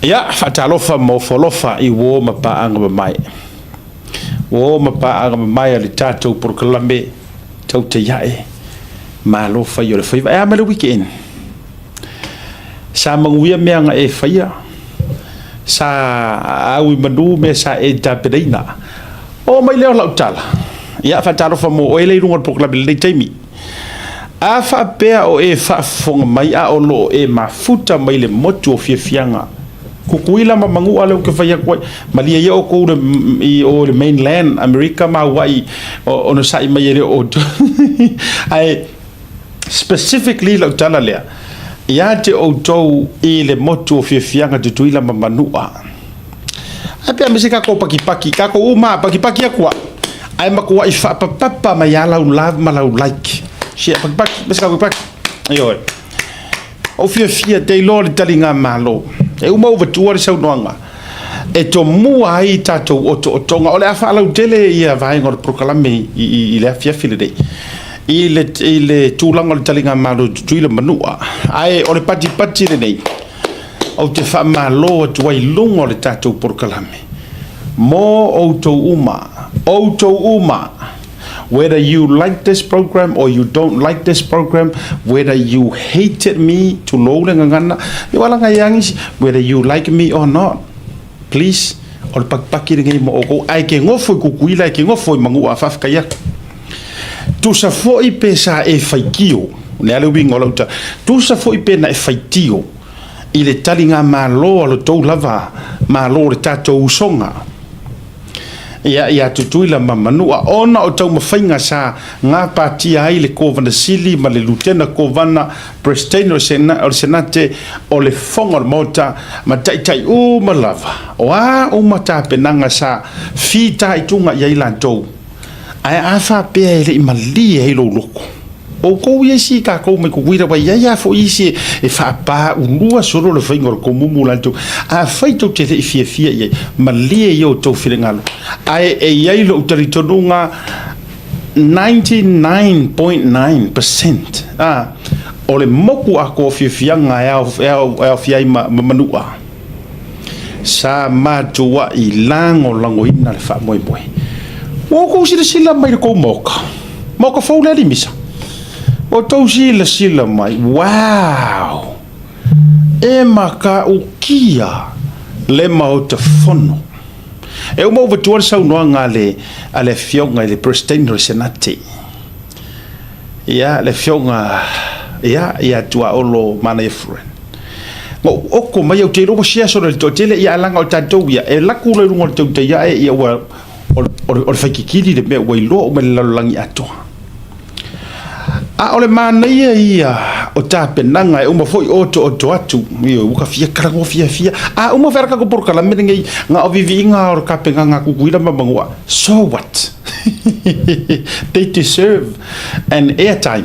Ia, faatalofa ma ofo alofa i uo ma paaga mamae. Uo ma paaga mamae a le tatou polokalame Tautai Ae, Malo fai o le faiva. E a mai le weekend? Sa manuia mea na e faia? Sa au i manu mea sa e tapenaina? Oo mai lea o lau tala. Ia, faatalofa mo oe lea i luga o le polokalame i lenei taimi. A faapea o e faafofoga mai a o lo o e mafuta mai le motu o fiafiaga, Kukuila ma Manua lea ou te fai atu ai, malie ia outou i o i le mainland Amerika ma Hawaii onosai mai e le o outou. Ae specifically lau tala lea, ia te outou i le motu o fiafiaga Tutuila ma Manua. Ae pe aemaise tatou pakipaki, tatou uma a pakipaki atu a, ae matuai faapapapa mai lava lau love ma lau like. Share pakipaki, aemaise tatou pakipaki. Ioe. Ou fiafia te iloa le taligamalo. E uma ou vatua le saunoaga e tomua ai tatou otootoga. O le a faalautele ia vaega o le polokalame i le afiafi lenei i le tulaga o le taligamalo i Tutuila ma Manua. Ae o le patipati lenei, ou te faamalo atu ai i luga o le tatou polokalame mo outou uma, outou uma, whether you like this program or you don't like this program, whether you hated me, tulou le gagana, ia ua laga ia nisi, whether you like me or not, please, o le pakipaki lenei mo outou, ae ke gofo i Kukuila, e ke gofo i Manua, faafetai atu. Tusa foi pe sa e faitio, o le a le uiga o lau tala, tusa foi pe na e faitio i le taligamalo a lo tou lava Malo o le tatou usoga, ia, ia Tutuila ma Manua, ona o taumafaiga sa gapatia ai le Kovana Sili ma le Lutena Kovana, Peresetene o le Senate, o le Fofoga o le Maota, ma taitai uma lava, o a uma tapenaga sa fitaituga i ai latou. Ae a faapea e le i malie ai lou loto, outou ia isi tatou mai Tutuila, ua i ai lava foi isi e faapaulua solo le faiga o le tomumu latou. Afai tou te le i fiafia i ai, malie ia outou finagalo. Ae e i ai lou talitonuga 99.9% a, o le motu atoa o fiafiaga e aofia ai ma Manua. Sa matuai lagolagoina le faamoemoe. Ua outou silasila mai i le tou maoka, maoka fou lea Limisa. Ua outou silasila mai, wow! E matautia le Maota Fono. E uma ou vatua le saunoaga a le, a le Afioga i le Peresetene o le Senate, ia, le Afioga, ia, ia Tuaolo Manaia Friend. Na ou oko mai ou te iloa ua share solo i le toatele, ia ae leaga o tatou ia, e alu atu loa i luga o le tautai ae, ia ua, o le, o le faikikili le mea ua iloa uma e le lalolagi atoa. A o le manaia ia o tapenaga e uma foi otooto atu, ioe, ua ka fia talanoa fiafia. A uma fai le tatou polokalame lenei, na o viviiga o le tapenaga a Tutuila ma Manua. So what? They deserve an airtime.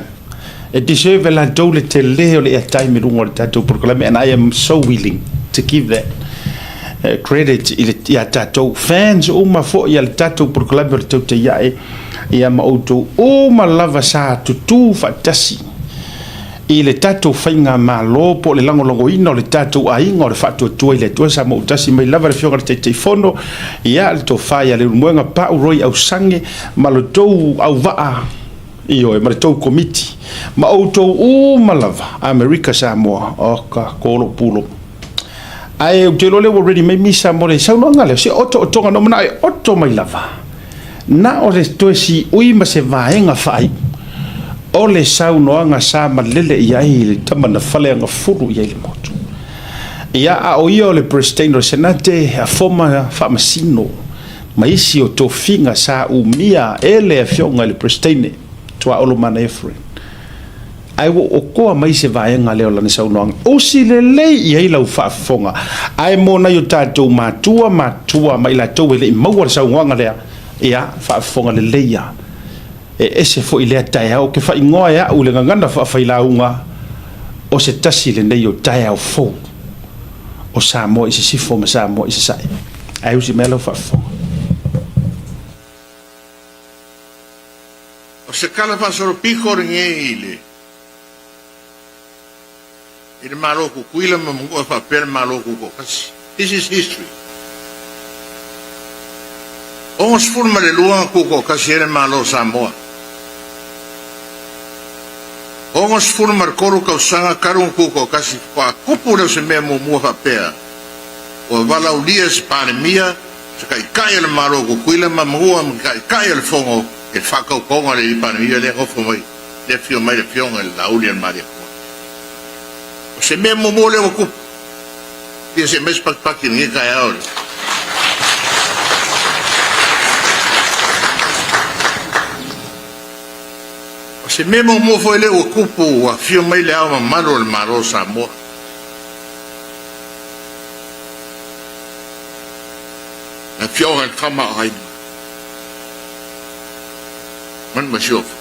E deserve e latou le tele o le airtime i luga o le tatou polokalame and I am so willing to give that credit i le, ia tatou fans uma foi a le tatou polokalame o le Tautai Ae, ia ma outou uma lava sa tutū faatasi i le tatou faigamalo po o le lagolagoina o le tatou aiga o le Faatuatua i le Atua sa moutasi mai lava le Afioga i le Taitaifono, ia le Tofa ia Leulumoega Pau Roy Ausange ma lo tou auvaa. Ioe, ma le tou komiti, ma outou uma lava, Amerika, Samoa, oka, kolo pulo. Ae ou te iloa lea ua ready mai misa mo le saunoaga lea, se otootoga na ou manao e oto mai lava, na o le toe siui ma se vaega faaiu o le saunoaga sa malele i ai le tama na faleagafulu i ai le motu. Ia, a o ia o le President o le Senate, a Former Faamasino, ma isi o tofiga sa umia e le Afioga i le Peresetene, Tuaolo Manaia Friend. Ae ua okoa mai se vaega lea o lana saunoaga, usi lelei i ai lau faafofoga, ae mo nai o tatou matua, matua ma i latou e le i maua le saunoaga lea, ia, faafofoga lelei ia. E ese foi lea taeao, ou te faaigoa e au i le gagana faafailauga, o se tasi lenei o taeao fou o Samoa i Sisifo ma Samoa i Sasae. Ae usi mai lau faafofoga. O se tala faasolopito lenei i le i le Malo o Tutuila ma Manua faapea le Malo Tutoatasi. This is history. 62 na tutoatasi ai le Malo o Samoa. 63 tausaga talu ona tutoatasi faatoa tupu lea o se mea muamua faapea ua valaaulia e se Palemia, se Taitai o le Malo o Tutuila ma Manua ma Taitai o le Fono i le faatautoga a le Alii Palemia lea e nofo mai, lea e afio mai le Afioga i le Laauli a le Malietoa. O se mea muamua lea ua tupu. Ia se aumai se patipati i lenei taeao i le. O se mea muamua foi lea ua tupu ua afio mai Le Ao Mamalu o le Malo o Samoa. Le Afioga i le Tama a Aiga ma le Masiofo.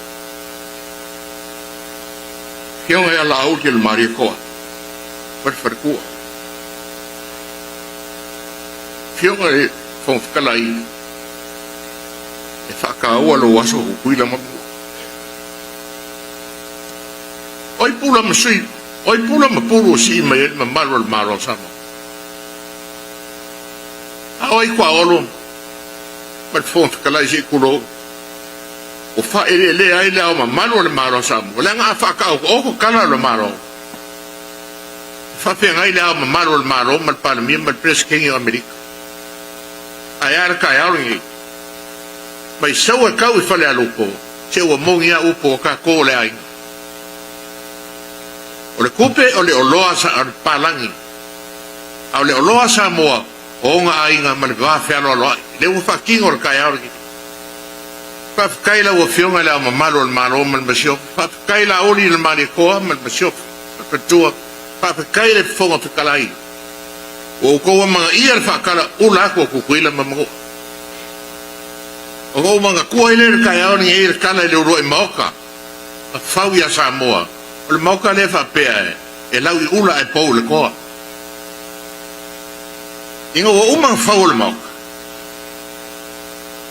Afioga ia Laauli o le Malietoa ma le Faletua. Afioga i le Fofoga Fetalai, e faataua lou aso Tutuila ma Mua. O ai pula ma sui, o ai pula ma pulu o sii mai ai le mamalu o le Malo o Samoa? A o ai tuaolo ma le Fofoga Fetalai se i tulou, ua faaeleelea ai le ao mamalu o le Malo o Samoa, leaga a faataotooto tala o le Malo, e faafeagai le ao mamalu o le Malo ma le Palemia ma le Peresetene o Amerika. Ae a le taeao lenei? Mai sau e tau i Falealupo, se ua moni a upu o tatou o le aiga. O le tupe o le oloa a le palagi, a o le oloa a Samoa o ona aiga ma le va fealoaloai. Lea ua faatino le taeao lenei. Faafetai i lau Afioga i Le Ao Mamalu o le Malo ma le Masiofo. Faafetai Laauli i le Malietoa ma le Masiofo, le Faletua. Faafetai i le Fofoga Fetalai. Ua outou amanaia le faatala ula atu o Tutuila ma Manua. Ona ou manatua ai lea i le taeao lenei i le tala i le uluai maota na fau ia Samoa, o le maota lea faapea e lau i ula ae pou i le toa. Ina ua uma ona fau o le maota,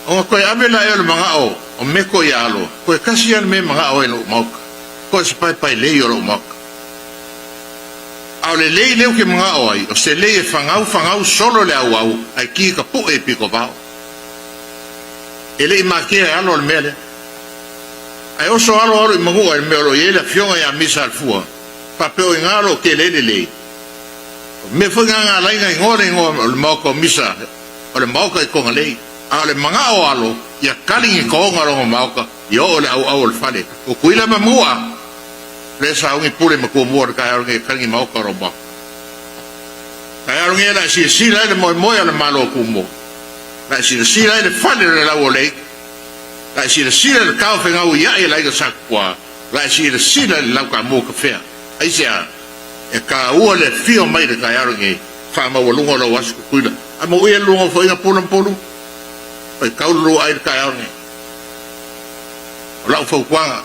ona toe ave laia o le manao o Meko ia Alo, toe tasi lava le mea e manao ai i lou maota, toe o se paepae lei o lou maota. A o le lei lea ou te manao ai, o se lei e fagau fagau solo le auau ae ki ka puʻe i pito vao. E le i matea e Alo le mea lea. Ae oso Alo alo i Manua i le mea o lo o i ai le afioga ia Misa Alefua, faapea o i ina o lo o tele ai le lei. O mea foi na na ala ai na igoa le igoa o le maota o Misa o le maota i Togalei. A o le manao o Alo, ia kali ni toga o lona maota ia oo i le auau o le fale. O Tuila ma Manua, lea sauni pule ma Tumua o le taeao lenei e kali ni maota o lou maota. Taeao lenei o le a silasila ai le moemoe o le Malo o Tumua. O le a silasila ai le fale o le lau o le La e silasila i le taofegauiaʻi a le aiga Sakupuā, la e silasila i le laukamua kafea. Aisea? E tāua le afio mai i le taeao lenei, faamaualuga o lau aso Tutuila. A mauia le lua nofoaiga pula ma pulu, faitau le lua ai i le taeao lenei. O lau fautuaga.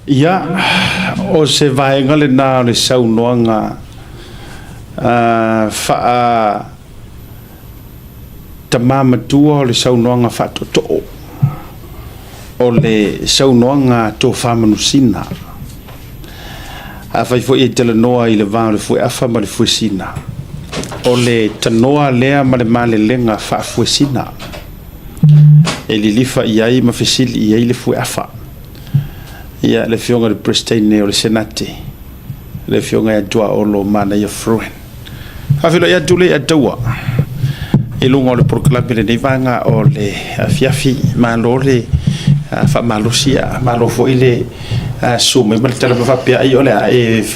Ia, o se vaega lena o le saunoaga faa tama matua o le saunoaga faatootoo, o le saunoaga tofa manusina. Afai foi e talanoa i le va o le fueafa ma le fuesina, o le tanoa lea ma le malelega faafuesina. E lilifa i ai ma fesili i ai le fueafa. Ia, le Afioga i le Peresetene o le Senate, le Afioga ia Tuaolo Manaia Fruin. Faafeiloai atu le ia taua i luga o le polokalame lenei vaega o le afiafi. Malo le faamalosi, malo foi le susu mai ma le tala faapea ai o le a e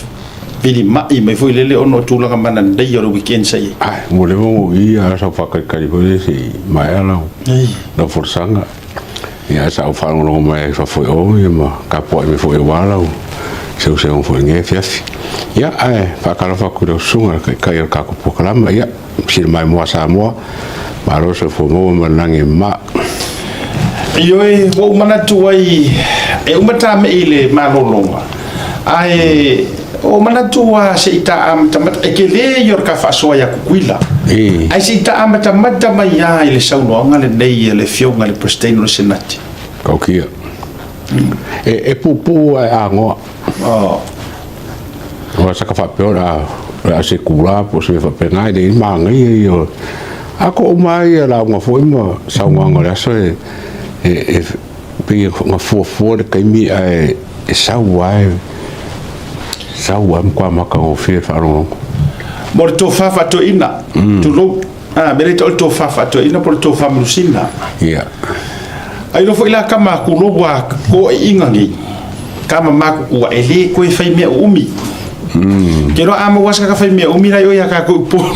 vilima'i mai foi lele ona o tulaga mananei o le weekend sa i ai. Ai, ua leva ona ou i a sa ou faatalitali foi lea se i maea lau, lau folasaga. Ia, sa ou faalogologo mai ai fafo i o, ia ma tapuai mai foi aua lau seuseuga foi i lenei afiafi. Ia, ae faatalofa atu i lau susuga i le Taitai o le tatou polokalama, ia, sili maimoa Samoa, malo le soifua maua ma le lagi e mama. Ioe, ua ou manatu ai e uma ta mei i le malologa, ae ua ou manatu lava se i ta amatamata, e tele ia o le ta faasoa ia Tutuila, ae se i ta amatamata mai lava i le saunoaga lenei a le Afioga i le Peresetene o le Senate. Tautia. E puupuu ae agoa. Aua sa ka faapea o le a sekula po o se mea faapena, e leai manaia ia o a ko uma lava ia lauga foi ma saunoaga o le aso e e pei na fuafua le taimi ae e sau lava e sau lava e matua matagofie le faalogologo. Mo le tofa faatoeaina, tulou. A mea lea o le tofa faatoeaina po o le tofa manusina. Ia. Ailoa foi la kama kulou ua toeaiina nei, kama matutua e le toe fai mea uumi. Ke loa a maua se kaka fai mea uumi la i o ia tatou i Upolu.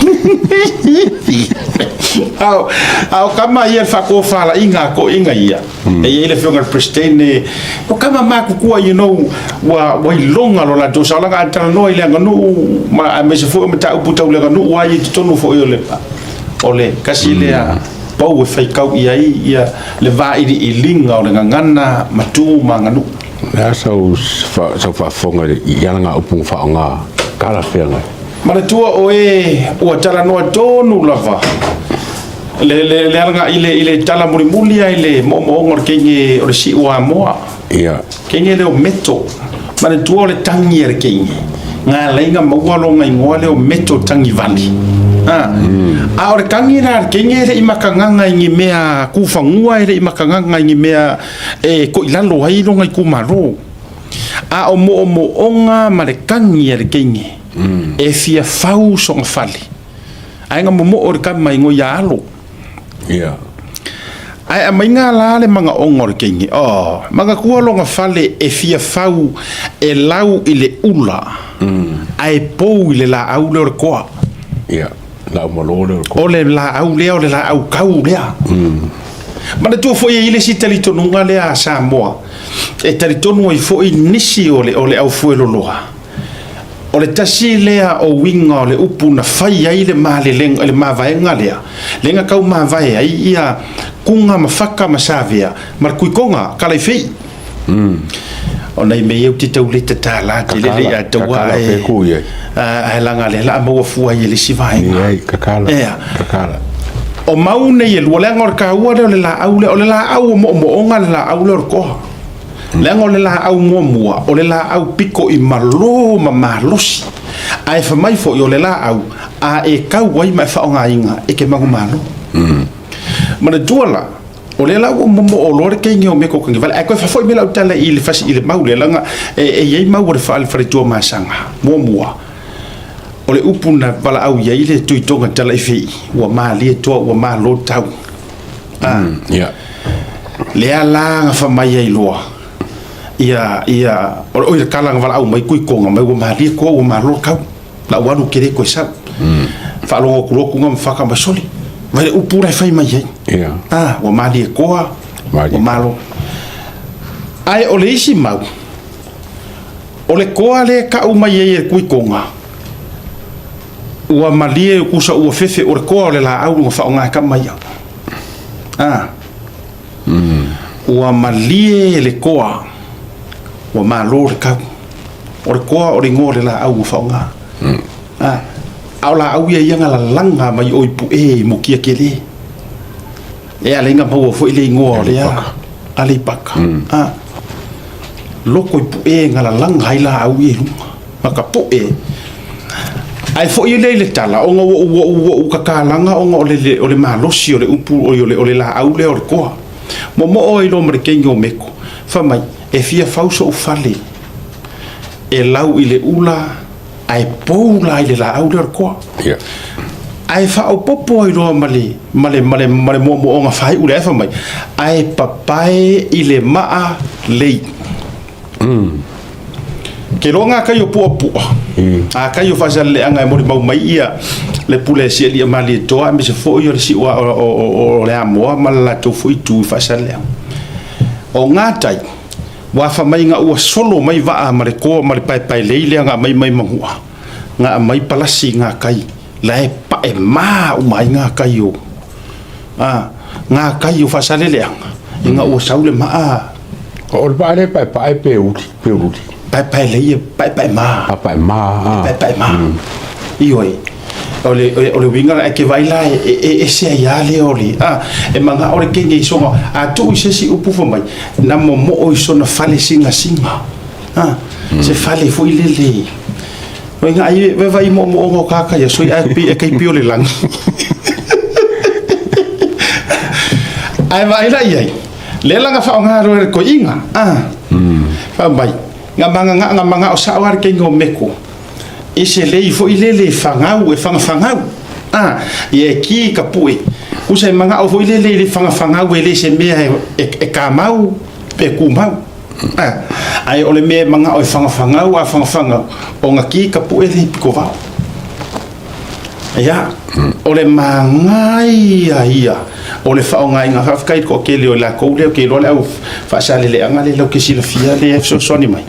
A o kama ia le faatofalaiga a toeaiina ia, e i ai le afioga i le Peresetene, o kama matutua you know, ua iloga lo latou saolaga a talanoa i le aganuu ma aemaise foi o mataupu tau le aganuu lava ia i totonu foi o le tasi lea pou e faitau i ai ia le vailiiliga o le gagana ma tu ma aganuu. O le a sau faafofoga i alagaupu na faaaoga talafeagai? Manatua oe ua talanoa tonu lava le alaga i le tala mulimuli lava i le moomooga o le teine o le siu o Amoa. Ia. Teine lea o Meto. Manatua o le tagi a le teine. Na ala ai na maua lona igoa lea o Meto Tagivale. A. A o le tagi la a le teine e le i makagaga i ni mea kufanua, e le i makagaga i ni mea e toilalo ai lona itumalo. A o moomooga ma le tagi a le teine e fia fau sona fale. Ae na momoo le tama igoa ia Alo. Ia. Ae aumaiga la le magaoga o le teine, oh, manatua lona fale e fia fau e lau i le ula, ae pou i le laau lea o le koa. Ia, laau malo lea o le koa. O le laau lea o le laau kau lea. Manatua foi e i ai le isi talitonuga lea a Samoa, e talitonu ai foi nisi o le aufueloloa, O le tasi lea o uiga o le upu na fai ai le malelega, le mavaega lea, lea na tau mavae ai ia Kuga ma Faka ma Savea ma le Tuitoga, Kalaifei. O nai mea ia ou te tau le tatala tele le ia taua ae, ae laga lea la a maua fua ai e le isi vaega. Leai, kakala, kakala. O mau nei e lua, leaga o le taua lea o le laau lea, o le laau o moomooga le laau lea o le koa. Leaga o le laau muamua, o le laau piko i malo ma malosi. Ae fai mai foi o le laau a e kau ai ma e faaaogaina e te manumalo. Manatua la, o lea la ua momoo loa le teine o Meko Tagivale, ae toe faafoi mai lau tala i le fasi i le mau lea, leaga e i ai mau a le faletua masaga. Muamua, o le upu na valaau i ai le Tuitoga Talaifei, ua malie toa ua malo tau. Ia. Lea la na fai mai ai loa, ia, ia, o le, oi le tala na valaau mai Tuitoga mai ua malie toa ua malo tau, la ua alu kele koe sau. Faalogo atu loa Tuna ma Faka ma sole, vai le upu la e fai mai ai. Ia. Ah, ua malie toa, ua malo. Ae o le isi mau, o le toa lea e tau mai ai e Tuitoga, Ua malie kusa ua fefe o le koa o le laau na faaaoga e kama ia. A. Ua malie le koa, ua malo le kau. O le koa o le igoa o le laau ua faaaoga. A. A o laau ia ia na lalaga mai o i Pu'e i Mukia kele. E ala ai na maua foi le igoa o lea Aleipaka. A. Loko i Pu'e na lalaga ai laau ia i luga. Ma ka poʻe. Ae foi lea i le tala, ona ua ou, ua ou, ua ou kakalaga ona o le, o le malosi o le upu, o le, o le laau lea o le koa. Momoo ai loa ma le teine o Meko, fai mai, e fia fau soʻu fale e lau i le ula ae pou la i le laau lea o le koa. Yeah. Ae faaopoopo ai loa ma le, ma le, ma le, ma le moomooga faaiu lea, ae fai mai, ae papae i le maa lei. Ke loa ngā kai o Puapua, ngā kai o Faasaleleaga e molimau mai ia le pule a Sialia Malietoa aemaise foi o le siua o le Amoa ma le latou foi itu i Faasaleleaga. O ngā tai, ua afa mai ina ua solo mai vaa ma le koa ma le paepaelei lea na aumai mai Manua, na aumai palasi i ngā kai, la e pae mā uma ai ngā kai o, ngā kai o Faasaleleaga ina ua sau le maa. O le vaa lea e paepae pe uli, pe uli. Paepae lei e paepae mā. Paepae mā. Paepae mā. Ioe. O le, o le uiga la e ke vaai la e, e ese ai lava lea o le, a, e manao le kenge i sona, a tuu i se isi upu fai mai, na momoo i sona fale sinasiga, a, se fale foi lele. Oi nga ai ve vai mo mo ngo ka ka ya soi ai pi e kai pi o le lagi. Ai vai la iai. Le langa fa nga ro ko inga. Ah. Fa mai. Nga manga nga nga manga o sa war ke ngo meko. E se lei fo ile le fangau e fanga fangau. Ah, ye ki ka pue. Kusa e manga o fo ile le le fanga fangau e le se mea e, e, e ka mau e ku mau. Ae o le mea e manao e whangawhangau a whangawhangau, o nga ki ka puʻe le piko vao. Ia, o le māngaia ia o le whaongainga whaafetai ko ke leo la kou leo ke loa le au whaasaleleanga le lau ke silafia le e fesoasoani mai.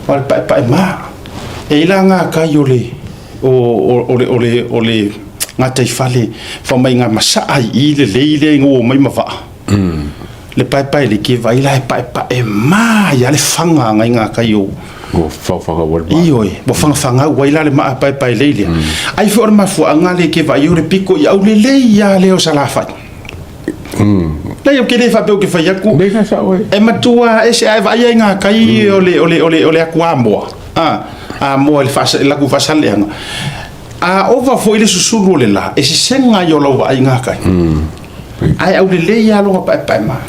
O le paepae mā. E ila ngā kai o le o, o, o le, o le, o le ngā wha mai ngā masaa i le lei le ngō mai ma waa. Le paepae le ke vai la e paepae ma ia le fanga ngai ngā kai o Ua whawhanga ua le maa. Ioe, ua whangawhanga ua ila le maa paepae lei lea. Ai foi o le mafuaaga le ke vai o le piko i au lelei ia lea o Salafai. Lei o ke le faapea o ke fai aku. Nei ka sao e. E matua ese ae vaai ai ngā kai o le, o le, o le, o le aku Amoa. A, Amoa i le whaasa, laku whaasaleanga. A ova foi le susulu o le la, e sesega ai o lau vaai ngā kai. Ae aulelei lava loga paepae ma.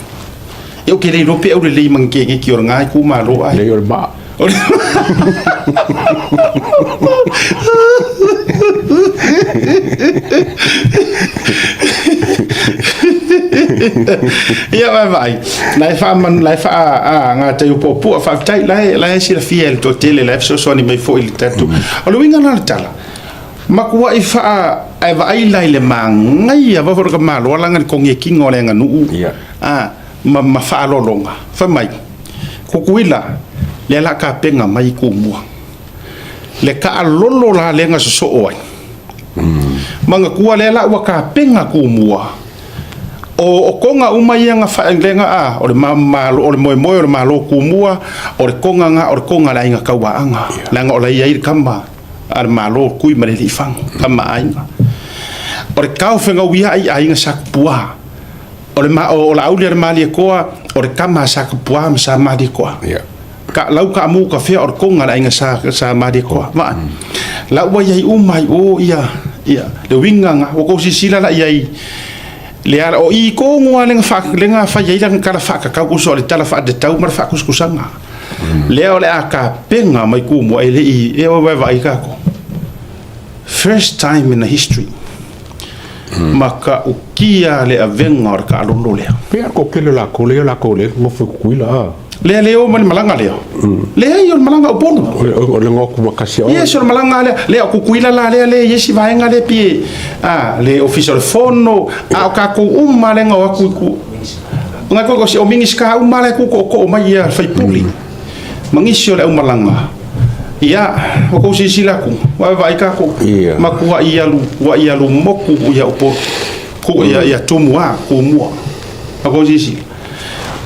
E o ke le iloa pe aulelei ma ngekengeki o le ngā itumalo ae. Lei o le maa. Ia vae vaai, la e faaman, la e faa a ngā tai o puapua, faafetai, la e, la e silafia e le toatele, la e fesoasoani mai foi i le tatou. O le uiga la o le tala, Makuaʻi faa ae vaai la i le magaia vau foi ka malo alaga le kogekiga o le aganuu a ma ma faalologa fai mai Kukuila lea la kapega mai i Kumua le kaalolo la lea na sosoo ai Mangakua lea la ua kapega Kumua o o koga uma ia na fa lea na a o le malo o le moemoe o le malo Kumua o le koga na o le koga le aiga Kauaaga leaga o la i ai le kama a le Malo kui ma le alii-fagu, tama aiga. O le taofegauia ai aiga Sakupuā. O le ma, o, o Laauli a le Malietoa, o le tama a Sakupuā ma Sa Malietoa. Yeah. Ka, lau kaamu ka fea o le koga le aiga Sa, Sa Malietoa. Vaai. Lau ua iai uma ai o ia, ia, le uiga ga, ua kou silasila la iai, le ala, o i kogu lava le ga le ga fai ai lana tala faakakau uso o le tala faatatau ma le faakusakusaga. Lea o le a kapega mai kumua e le i e o vaevaai kako. First time in the history. Ma ka ukia le avega o le kaalolo lea. Pe a ko kele la ko lea la ko le ngofo kukuila a. Lea le o ma le malaga lea. Leai o le malaga o Upolu. O le ngoku ma kasi o. Yes o le malaga lea. Lea o Kukuila la lea le i isi vaega lea pie a le ofisa o le fono a o kakou uma lea na o atu i ku Ngai koe ko si o Minista uma lea kukoʻokoʻo mai ia faipuli ma nisi o le aumalaga. Ia, ua kou silasila aku, ua vaai kākou, ma kuaʻi alu, kuaʻi alu moku ia Upolu, ku, ia, ia Tumua, Kumua. Ua kou silasila.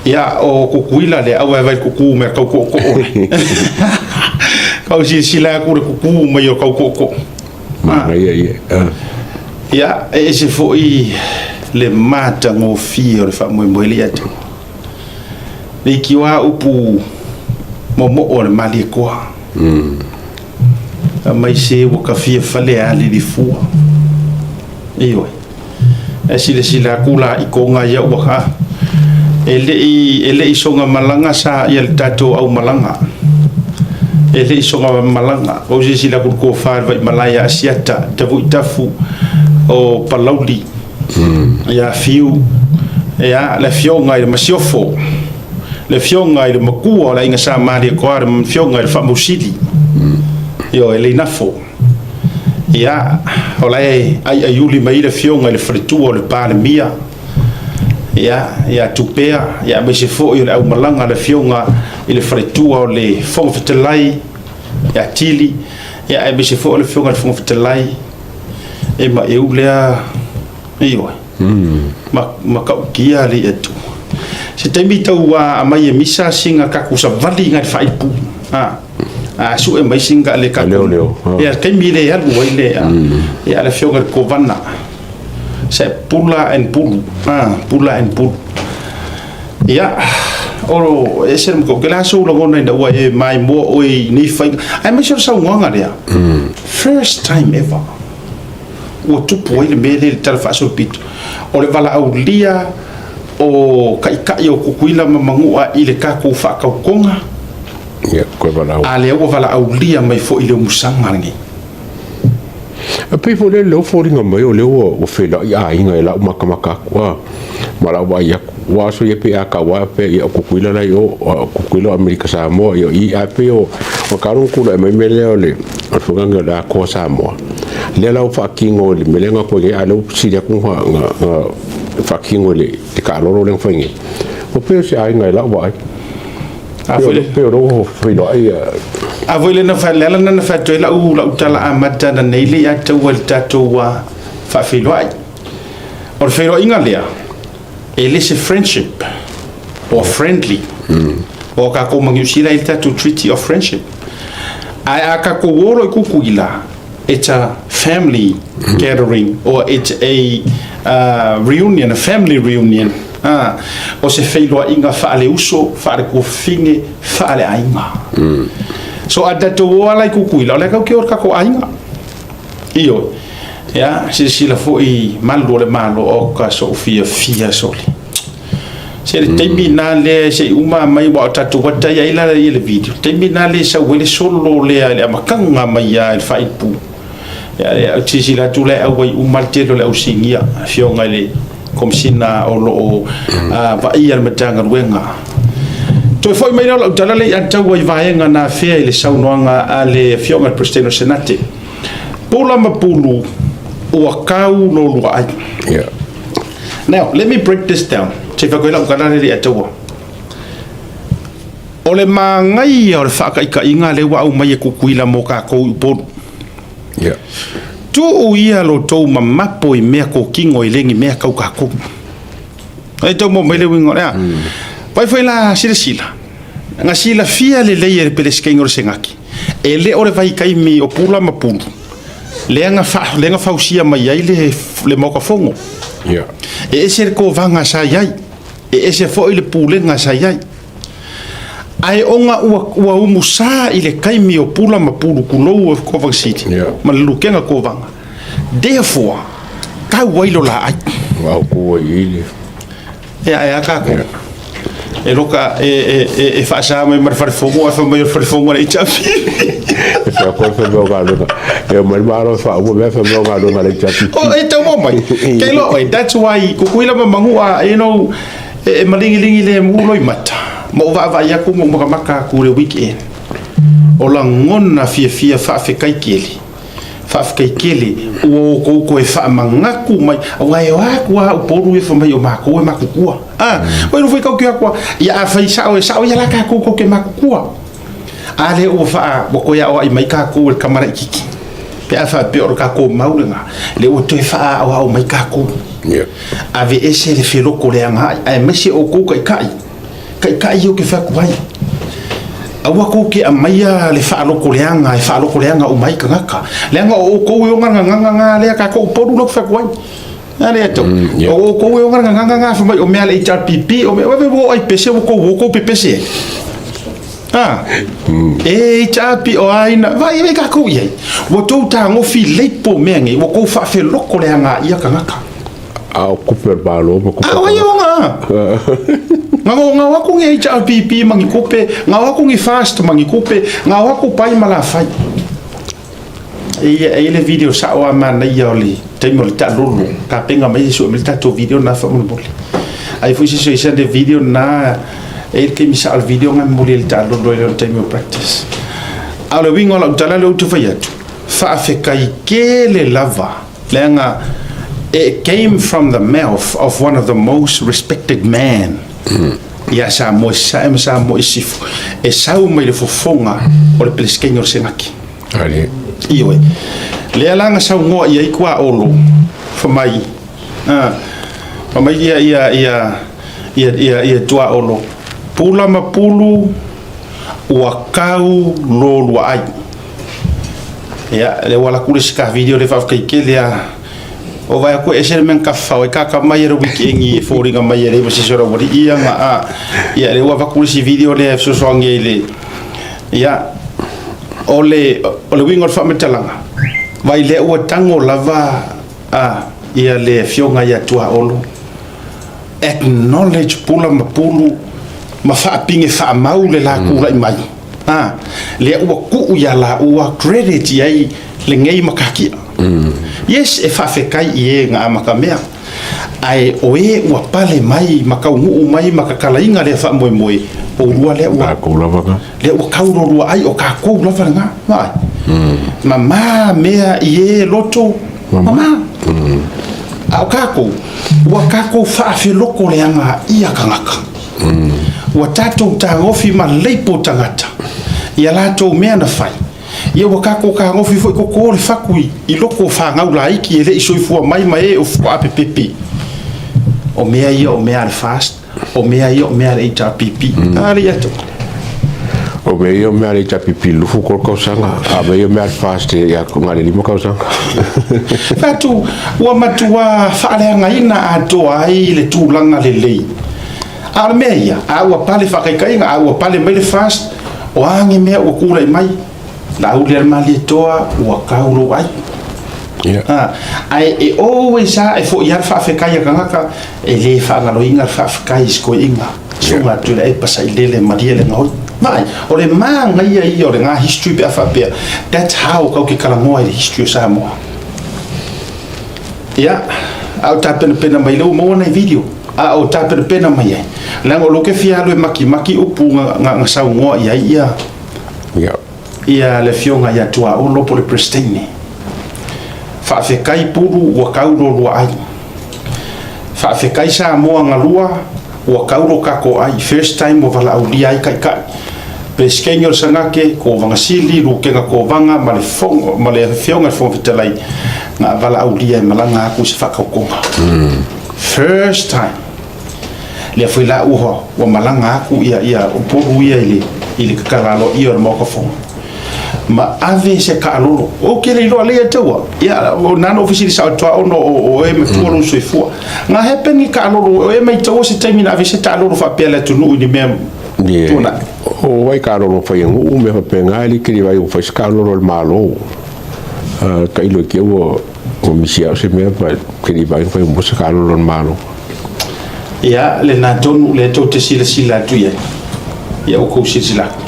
Ia, o Kukuila lea, au vaevae kuku mea kau koʻokoʻo le. Kau silasila aku le kuku mai o kau koʻokoʻo. Manaia ia. Ia, e ese foi le matagofie o le faamoemoe le ia te le ikiwa upu momoo o le Malietoa. Mai se ua kafia fale a le lifua. Ioe. E silasila aku la i koga ia ua ka. E leʻi e leʻi soga malaga sa ia le tatou aumalaga. E leʻi soga malaga. Ua ou silasila aku i le tofa i le Vaimalae ia Asiata, Tavuitafu o Palauli, ia Fiu, ia le afioga i le Masiofo, le afioga i le Makua o le Aiga Sa Malietoa, le afioga i le Faamausili, ioe, Leinafo. Ia, o la e aiaiuli mai ai le afioga i le faletua o le Palemia, ia, ia Tupea, ia aemaise foi o le aumalaga a le afioga i le faletua o le Fofoga Fetalai, ia Tili, ia aemaise foi o le afioga i le Fofoga Fetalai, e maeu lea, ioe, ma, matautia le Atua. Se taimi tau aumai e misa sina tatou savali nai le faaipu, a. A sue mai singa le ka Leo leo. Ia taimi le alu ai le ia le afioga i le Kovana. Se Pula and Pulu. Ah, Pula and Pulu. Ia, o e se mo ke la so lagona ina ua e mai mo o i nei faiga. Ai mai se saunoaga lea. First time ever. Ua tupu ai le mea lea i le Tala Faasolopito. O le valaaulia o Taitai o Tutuila ma Manua i le tatou faatautoga. Ia, koe valaau. A lea ua valaaulia mai foi i le umusaga lenei. E pei foi lea lea ua foliga mai o lea ua feiloai aiga i lau makamaka atu a ma lau vaai atu. Ua aso ia pei a tau a pei ia o Tutuila la i o, o Tutuila o Amerika Samoa ia o i ae pei o o talu ona tulai mai mea lea o le o le fuagaga o le Atoa Samoa. Lea la ua faatino i le mea lea na tuai nei a lea ua sili atu na faatino i le taalolo lea na fai nei. Ua pei o se aiga i lau vaai. A foi le Pei o lou feiloai ia. A foi le na fa le ala na fa toe lau lau tala amata na nei le ia taua i le tatou faafeiloai. O le feiloaiga lea, e le se friendship or friendly. O tatou ma Niu Sila i le tatou treaty of friendship. Ae a tatou o loa i Tutuila, it's a family gathering or it's a reunion, a family reunion. O se feiloaiga faaleuso, faalekuafine, faaleaiga. So a tatou o ala i Tutuila, o lea tatou te o i le tatou aiga. Ioe. Ia, silasila foi i malu o le Malo, o ka sou fiafia sole. Se le taimi na lea se i uma mai ua o tatou ata ia i lala ia le video. Taimi na lea sau ai le solo lea i le amataga mai lava i le faaipu. Ia, ia, silasila atu la e auai uma le tele o le ausigia, afioga i le Komesina o lo o vaaia le Matagaluega. Toe foi mai lea o lau tala lea i Ataua i vaega na afea i le saunoaga a le afioga i le Peresetene o Senate. Pula ma pulu, ua kau lo lua ai. Yeah. Now, let me break this down. Se i fai lau tala lea i Ataua. O le magaia o le faataitaiga lea ua aumai e Tutuila mo tatou i Upolu. Yeah. Tuu ia lo tou mamapo i mea kokino e le ni mea tau tatou. E tau mo mai le uiga o lea. Vai foi la silasila. Na silafia lelei e le Peresetene o le Senati, e le o le vaitaimi o Pula ma Pulu lea na fa, lea na fausia mai ai le Maota Fono. Yeah. E ese le kovaga sa i ai, e ese foi le pulega sa i ai. Ae ona ua umusa i le taimi o Pula ma Pulu tulou o Kovaga City Yeah. ma le lukega kovaga. Therefore, tau ai lo laai. Ua autu ai i le. Ia e a tatou. E loka e faasa mai ma le falefono ae fai mai o le falefono a le HRPP. E fai koe fai mai o galuega. E o mai le malo e faauma mea fai mai o galuega a le HRPP. O e tau mai. Kei loa oe, that's why Tutuila ma Manua, you know, e maligiligi lemu loimata. Ma ou vaavaai atu ma ou makamaka atu i le weekend. O lagona fiafia faafetai tele. Faafetai tele ua outou toe faamanatu mai, aua e o atu lava Upolu ia fai mai o matou e matutua. A, oi nofo i tau te atu ia a fai sao e sao ia la tatou tou te matutua. A lea ua faa, ua toe aoai mai tatou e le tama laitiiti. Pe a faapea o le tatou mau lena, lea ua toe faaaoao mai tatou. Yeah. Aveese le felotoleaga ai, aemaise outou taitai. Taitai ia ou te fai atu ai. Aua kou te aumaia le faalotoleaga e faalotoleaga uma ai tagata. Leaga o outou e ona le gagana na lea tatou Upolu lea ou te fai atu ai. A lea tou. Yeah. O outou e ona le gagana na fai mai o mea a le HRPP, o mea, ua o ai pese ua tou o tou pepese ai. A, e HRP o ai na, vai vai tatou i ai. Ua tou tagofi leipo mea nei, ua tou faafelotoleaga ia tagata. A o kupe o le Malo ma kupe A o ai ona? Nga o nga o aku ni HRPP ma ni kupe, nga o aku ni FAST ma ni kupe, nga o aku pai ma la fai. E ia e le video sao a manaia o le taimi o le taalolo, tapenga mai se sue mai le tatou video na faamolemole. Ai foi se sui sa le video na e le taimi sao o le video nga momoli e le taalolo e le o le taimi o practice. A o le uiga o lau tala lea ou te fai atu, faafetai tele lava leaga it came from the mouth of one of the most respected man ia Samoa i Sasae ma Samoa i Sisifo, e sau mai le fofoga o le Peresetene o le Senati. Ali. Ioe. Lea la na saunoa i ai Tuaolo, fai mai, fai mai ia, ia, ia, ia, ia, ia Tuaolo, Pula ma Pulu, Ua kau lolua ai. Ia, lea ua alu atu le isi ka video lea faafetai tele lava. O vaai atu e ese le mea na tafafao ai kaka mai e le wikeeni e foliga mai e leai ma se isi o le aualii ia na a. Ia, lea ua avatu le isi video lea e fesoasoani ai i le ia o le o le uiga o le faamatalaga, vaai lea ua tago lava a ia le afioga ia Tuaolo acknowledge pula ma pulu ma faapine faamau le la tulai mai. A, lea ua tuu ia laua credit i ai lenei matatia. Yes, e faafetai i e na amatamea, ae o e ua pale mai ma taunuu mai ma tatalaina lea faamoemoe, oulua lea ua, Tatou lava na. lea ua tau lolua ai, o tatou lava lena. Vaai. Mama mea i e loto mama. A o tatou, ua tatou faafeloko leaga ia tagata. Ua tatou tagofi ma leipo tagata i a latou mea na fai. Ia ua tatou tagofi foi toto le fatu i loko o fanau laiti e le i soifua mai ma e o apepepe. O mea ia o mea a le FAST, o mea ia o mea a le HRPP. A le ia te. O mea ia o mea a le HRPP 23 tausaga, a o mea ia o mea a le FAST ia na o le 5 tausaga. Fatu, ua matua faaleagaina atoa ai le tulaga lelei. A o le mea ia, a ua pale faataitaiga, a ua pale mai le FAST, o a ni mea ua tulai mai, Laauli a le Malietoa ua kau lou ai. Yeah. A, ae e always a e foi lava le faafetai a tagata, e le faagaloina le faafetai i si toeaina. Susuga Tuilaepa Sailele Malie le Gaoi. Vaai, o le manaia ia o lena history pe a faapea, that's how tatou te talanoa i le history o Samoa. Ia, a o tapenapena mai lea ua maua nai video, a o tapenapena mai ai, leaga o lea ou te fia alu e makimaki upu na saunoa i ai ia, Yeah. ia le afioga ia Tuaolo po o le Peresetene. Faafetai Pulu ua kau lo lua ai. Faafetai Samoa galua ua kau lo kako ai. First time ua valaaulia ai taitai. Peresetene o le Sanate, Kovana Sili, Lutena Kovana ma le Fono, ma le afioga i le Fofoga Fetalai na valaaulia e malaga atu i se faatautoga. First time. Lea foi la ua ua malaga atu ia ia Upolu ia i le i le tatala aloaia o le Maota Fono ma ave se taalolo. Ou te le iloa lea ia taua. Ia o na na ou fesili sao atu ona o o e matua lou soifua. Na happen ni taalolo o e maitaua se taimi na ave se taalolo faapea le atunuu i ni mea tuanai. O ai taalolo fai e nuu mea faapena e like le vai ua fai se taalolo a le Malo. Tailo i te ua Ua misi au se mea pa ke li vai fai mo se kalo lon malo. Ia, lena tonu lea tou te silasila atu i ai. Ia ua kou silasila atu.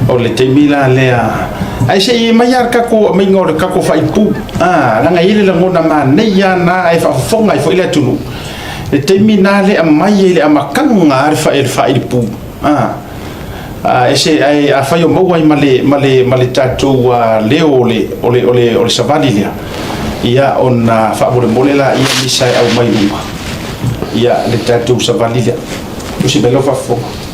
O le taimi la lea, ae se i aumai lava le tatou aumaiga o le tatou faaipu. A, leaga e i ai le lagona manaia lava lena e faafofoga ai foi le atunuu. Le taimi lena lea aumai ai le amataga lava le faaipu. A. A ese ae afai o maua ai ma le ma le ma le tatou leo o le o le o le o le savali lea, ia ona faamolemole laia misa e aumai uma ia le tatou savali lea. Tusi mai lau faafofoga.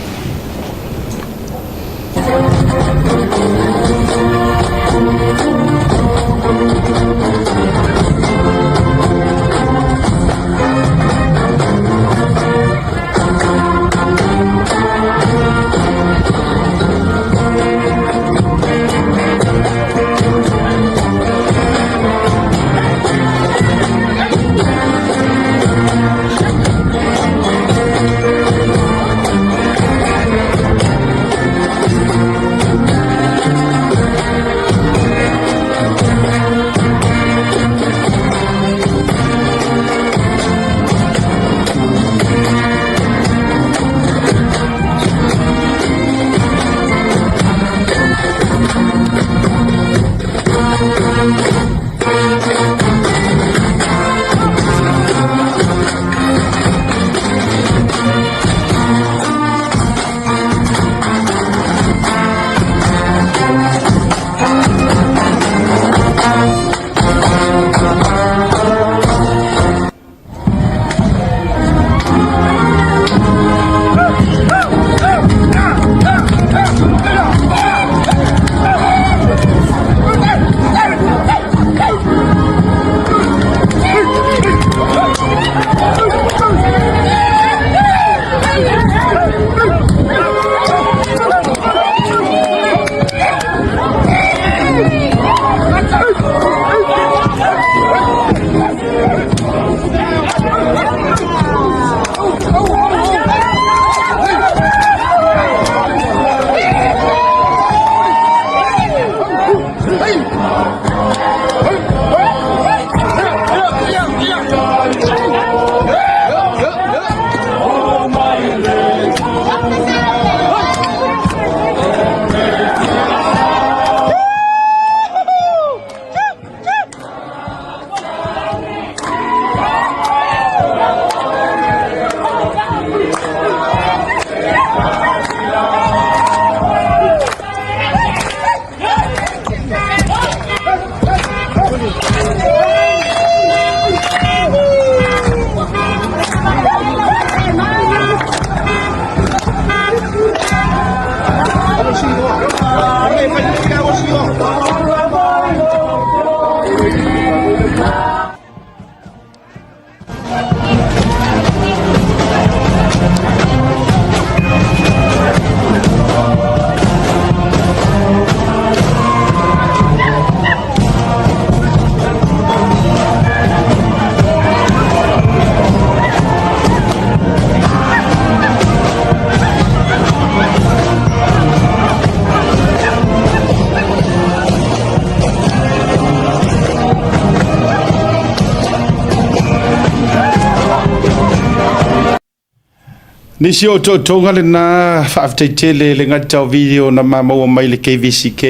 Nisi o otootoga lena, faafetai tele le gata o video na ma maua mai le KVCK,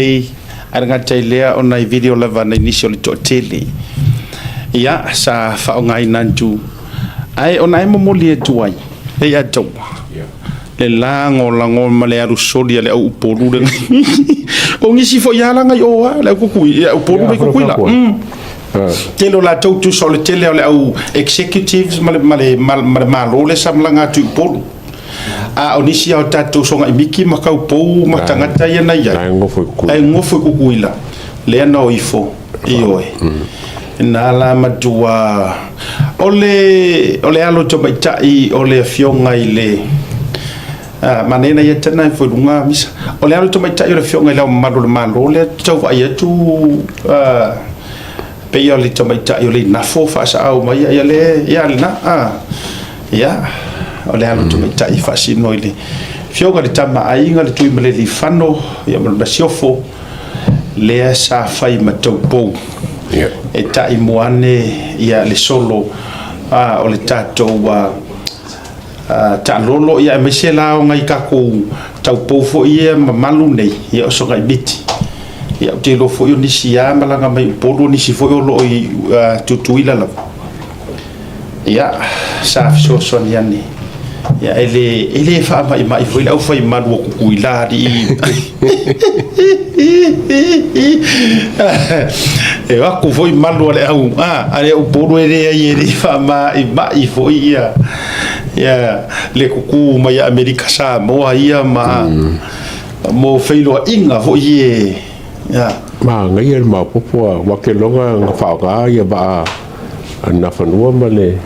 ae le gata i lea o nai video lava nai nisi o le toatele. Ia, sa faaaogaina atu, ae ona e momoli atu ai, e ia taua, le lagolago ma le alu soli a le au Upolu le O nisi foi alaga i o a, le au kukui, le au Upolu le Kukuila. Tele o latou tusa o le tele o le au executives ma le, ma le, ma le Malo le sa malaga atu i Upolu. A o nisi o tatou sogai miki ma kaupou ma tagata ia na i ai. Ai ngofo i Kukuila. Lea na o ifo, ioe. Na la matua o le alo tamaitai o le afioga i le manaia na ia tana e foi luga misa. O le alo tamaitai o le afioga i le Ao Mamalu o le Malo lea tau vaai atu pei o le tamaitai o le Inafo faasaau mai ia le ia lena ia o le alo tamaitai faasino i le afioga i le Tama a Aiga le Tuimalealiifano ia ma le Masiofo lea sa fai ma taupou e taimua ane ia le solo o le tatou taalolo, ia aemaise la o nai tatou taupou foi ia mamalu nei, ia o Sogaimiti. Ia ou te iloa foi o nisi lava malaga mai Upolu, o nisi foi o lo o i Tutuila lava. Ia, sa fesoasoani ane. Ia, e le faamaimai foi le aufaimalu o Kukuila alii. E o atu foi malu a le au, a le Upolu e leai e le faamaimai foi ia, ia le kuku mai Amerika Samoa ia ma mo feiloaiga foi e, ia. Manaia le maopoopo a ua ke loga na faaaoga ia vaa a le Nafanua ma le.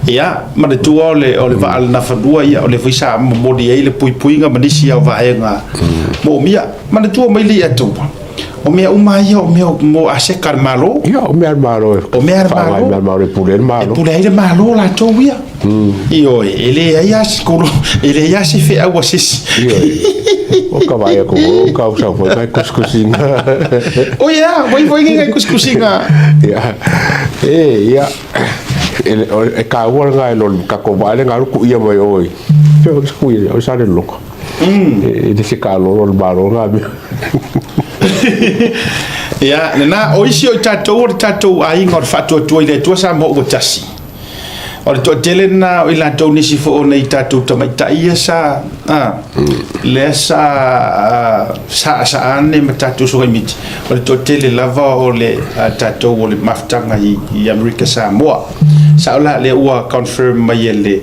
Ia, manatua o le, o le vaa a le Nafanua, ia, o lea foi sa momoli ai le puipuiga ma nisi o vaega moomia. Manatua mai le Atua, o mea uma ia o mea mo aseta a le Malo. Ia, o mea a le Malo e. O mea a le Malo. Mea a le Malo e pule ai le Malo. E pule ai le Malo latou ia. Ioe, e leai lava se kolo, e leai lava se feau a se isi. Ioe. O ka vaai atu foi, o ka usau foi nai kusikusiga. O ia, ua ifo ai nai kusikusiga. Ia, e, ia, e taua lena e lo le tatou vaa lena alu kuia mai o i. Fea foi se kuia, o sa le loka. E le se kalolo o le Malo lena mea. Ia, lena, o isi o i tatou o le tatou aiga o le Faatuatua i le Atua Samoa ua tasi. O le toatele lena o i latou nisi foi o nei tatou tamaitai ia sa, lea sa saasaa ane ma tatou Sogaimiti, o le toatele lava o le tatou o le mafutaga i Amerika Samoa. Sao la lea ua confirm mai e le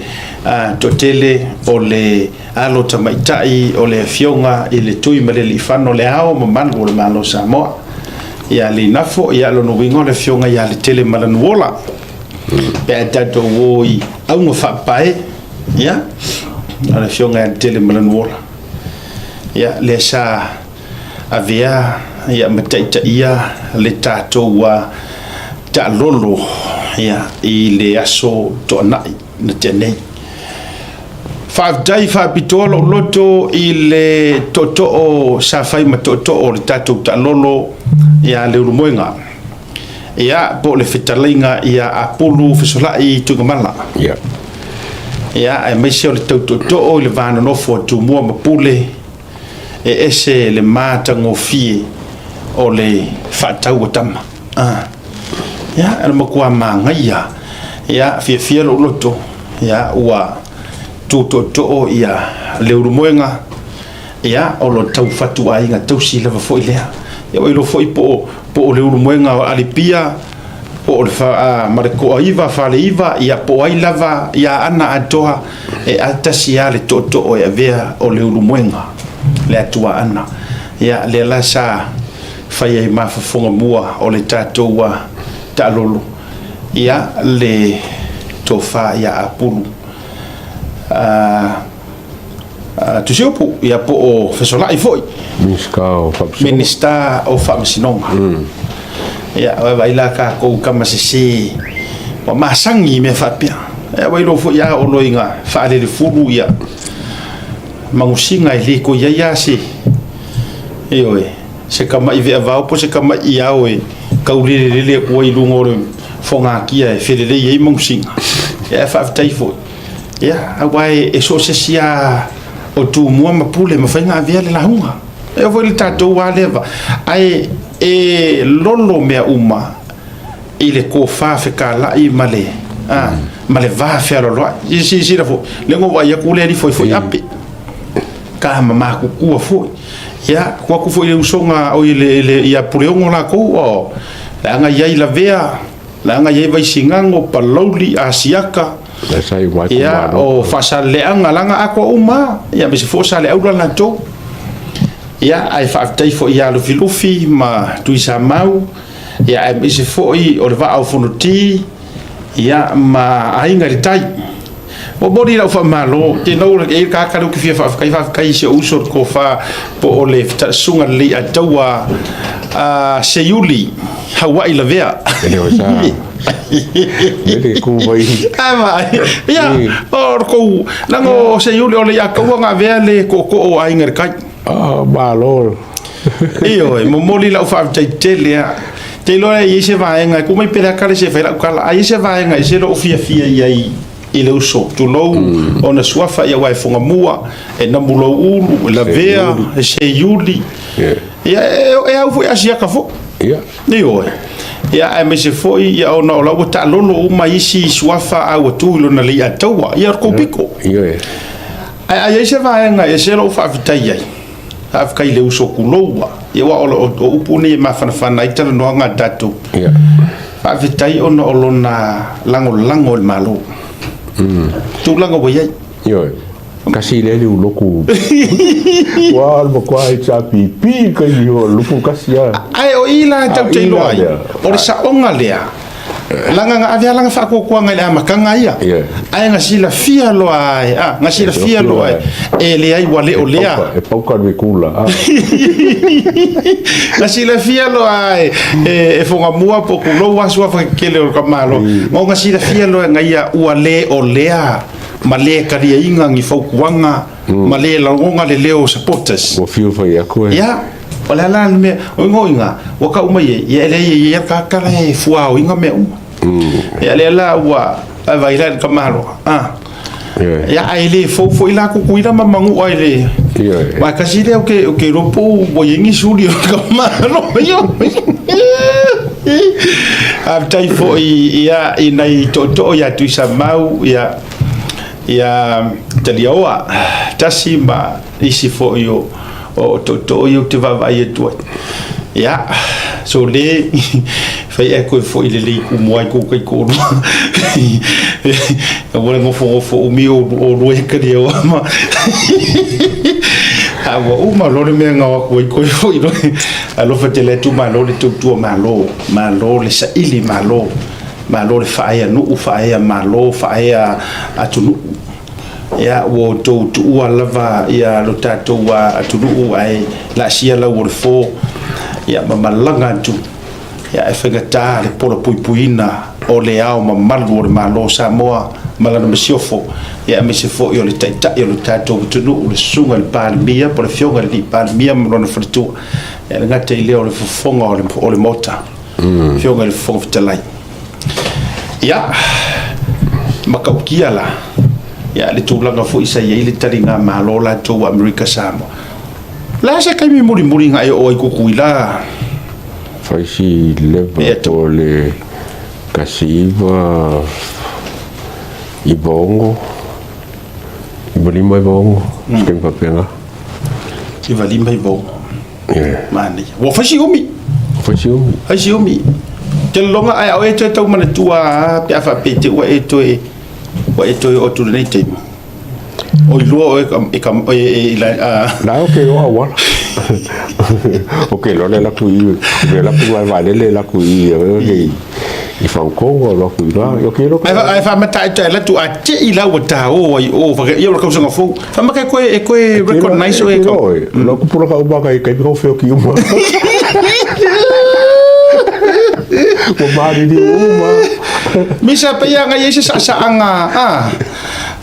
toatele o le alo tamaitai o le afioga i le Tuimalealiifano le Ao Mamalu o le Malo o Samoa ia Leinafo, ia lona uiga o le afioga ia Letele Malanuola. Pe a tatou o i auga faapae, ia, o le afioga ia Letele Malanuola, ia, lea sa avea ia ma taitaia le tatou taalolo ia, i le aso Toonai na tea nei. Faafetai faapitoa lou loto i le tootoo sa fai ma tootoo o le tatou taalolo ia Leulumoega. Ia, po o le fetalaiga ia Apulu Fesolai Tuigamala. Ia. Ia, aemaise o le tau tootoo i le va nonofo a Tumua ma Pule, e ese le matagofie o le faatau a tama. Ah. Ia, e le matua manaia. Ia, fiafia lou loto. Ia, ua tu tootoo ia Leulumoega. Ia, o lo tau fatuaiga tausi lava foi lea. Ia, ua iloa foi po o Leulumoega o Alipia, po o le ma le Toaiva, Faleiva, ia po o ai lava ia Aana atoa, e tasi lava le tootoo e avea o Leulumoega, le Atua Aana. Ia, lea la sa fai ai ma fofoga mua o le tatou taalolo, ia, le tofa ia Apulu. Tusiupu, ia po o Fesolai foi. Minisita o Faamasinoga. Minisita o Faamasinoga. Ia, vaai la tatou tama sese, ua masani i mea faapea. Ia, ua iloa foi a oo loa ina faalelefulu ia magusiga e le toe i ai lava se, ioe, se tama'i veavao po o se tama'i ao e taulelelele atu ai i luga o le fogatia e felelei ai magusiga. Ia, ae faafetai foi. Ia, aua e so o se isi lava o Tumua ma Pule e mafai ona avea le lauga. E oo foi i le tatou lava lea va, ae e lolo mea uma i le tofa fetalai ma le, a, ma le va fealoaloai. Ia silasila foi, lea na ou vaai atu lea alifo ai foi Ape, ka ma matutua foi. Ia, tuu atu foi i le usoga oi le, ia Puleono latou, o, leaga e i ai Lavea, Leaga e i ai Vaisigano, Palauli, Asiata, ia, o Faasaleleaga, leaga atoa uma lava, ia, aemaise foi o Saleaula latou. Ia, ae faafetai foi ia Lufilufi ma Tuisamau, ia, aemaise foi o le Vaa o Fonoti, ia, ma Aiga i le Tai. Momoli lau faamalo, te nou e i le tagata lea ou te fia faafetai, faafetai i si ou uso le tofa po o le Susuga Lelei Ataua a Seiuli Hauai Lavea. E le o sa. Mele ku mai. Ai ma. Ia, o kou leaga o Seiuli o le Ataua na avea le tootoo o Aiga i le Tai. Ah, malo. Ioe, momoli lau faafetai tele lava. Te iloa e i ai se vaega, e tuu mai pele aka le se fai lau tala, a i ai se vaega e ese lou fiafia i ai i le uso, tulou, ona suafa ia aua e Fogamua, e Namulouulu, e Lavea, e Seiuli, ia e au foi Asiata foi. Ioe. Ia aemaise foi ia ona o la ua taalolo uma isi suafa a ua tu i lona Leiataua, ia o le tou pito. Ioe. Ae a i ai se vaega e ese lou faafetai ai, faafetai i le uso tulou a, ia aua o upu nei e mafanafana ai talanoaga a tatou. Faafetai ona o lona lagolago i le Malo. Tulaga ua i ai. Ioe. Kasi lea le uloku. Ua le matua HRPP kai o lupu kasi a. Ae o i la e tau te iloa ai, o le saoga lea, Leaga na ave lava lana faatuatuaga i le amataga ia, ae na silafia loa ai, a, na silafia loa ai, e leai ua le o lea. E pauka le kula. Na silafia loa ai e Fogamua po o Kulou aso afa kekele o le Malo. Ma na silafia loa e ia ua le o lea ma le taliaina ni fautuaga ma le lagona le leo o supporters. Ua fiu fai atu e. Ia, o le a la le mea, o igoa ina, ua tau mai ai, ia e leai e i ai lava tagata la e fuaoina mea uma. Ia lea la ua vaai la i le tamaloa, a. Ia ae le fou foi la Tutuila ma Manua i le... Aua e tasi lea ou te iloa po ua i ai ni suli o le tamaloa. Faafetai foi ia i nai tootoo ia Tuisamau, ia Ia Taliaoa tasi ma isi foi o tootoo ia ou te vaavaai atu ai. Ia, sole, fai ea koe foi lelei kumu ai kou kaikoolua. Aua le nofonofo umi oulua e Taliaoa ma. A ua uma loa le mea na o atu ai koe foi loa. Alofa tele atu malo le tautua malo, malo le saili malo. Malo le faaea nuu, faaea malo, faaea atunuu. Ia, ua outou tuua lava ia lo tatou atunuu ae laasia lau o le fo, ia, ma malaga atu, ia, e faigata le pola puipuiina o le ao mamalu o le Malo o Samoa ma lana masiofo, ia, aemaise foi o le Taitai o lo tatou atunuu, le Susuga i le Palemia po o le Afioga i le Alii Palemia ma lona faletua, ia, e le gata i lea o le fofoga o le Maota. Afioga i le Fofoga Fetalai. Ia, matautia la, ia, le tulaga foi sa i ai le taligamalo latou a Amerika Samoa. O le a se taimi mulimuli na e oo ai Tutuila? Fai si leva po o le 19 96, 95 96, se taimi faapena. 95 96. Manaia. Ua fai si umi. Fai si umi. Fai si umi. Te lologa ae a oe toe tau manatua a pe a faapea te ua e toe ua e toe oo atu lenei taimi. O iloa oe e ka e e la a. La o ke o awala. O ke lole la ku i le la ku ai valele la ku i o ke i whankongo la ku i la o ke lo. Ai fa mata e la tu a te i la ua ta o ai o fa ia o kausaga fou. Fa maka koe e koe recognize oe ka. La ku pula ka uma kai kai ka feo ki uma. Ua mariri uma. Misa pe ia ngai se sa sa anga a.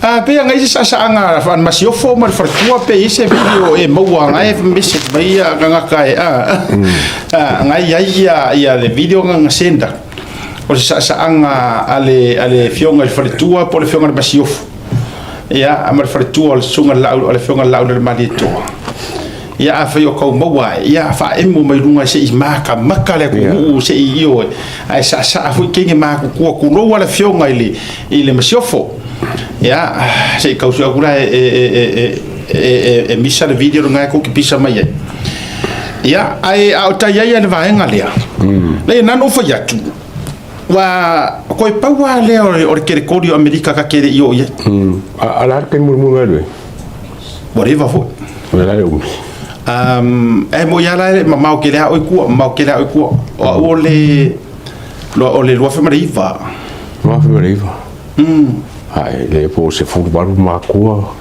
A pe ia ngai se sa sa anga fa masiofo ma le faletua pe i se video e maua ngai e message mai ia ngaka e a. A ngai ai ia ia le video nga senda. O se saasaaga a le afioga i le faletua po o le afioga i le masiofo. Ia, ma le faletua o le susuga i le Laau, le Afioga i le Laaulialemalietoa. Ia, afai o kau maua ae, ia, faaemo mai luga se i makamaka le atunuu, se i, ioe, ae saasaa foi teine matutua, tulou lava le Afioga i le, i le Masiofo. Ia, se i tau sue atu la e, e, e, e, e, e, e misa le video lena e tou te pisa mai ai. Ia, ae a o tai ai le vaega lea, leai, na ona ou fai atu, Ua koe pau lava lea o le kerekori o Amerika ka te le i oo i ai. A o le a le taimi mulimuli mai alu ai? Ua leva foi. O le a le umi? E moni lava la e mamao tele lava oe i tua, mamao tele lava oe i tua. O au o le, o le 2009. 2009? Ae le po o 18 makua,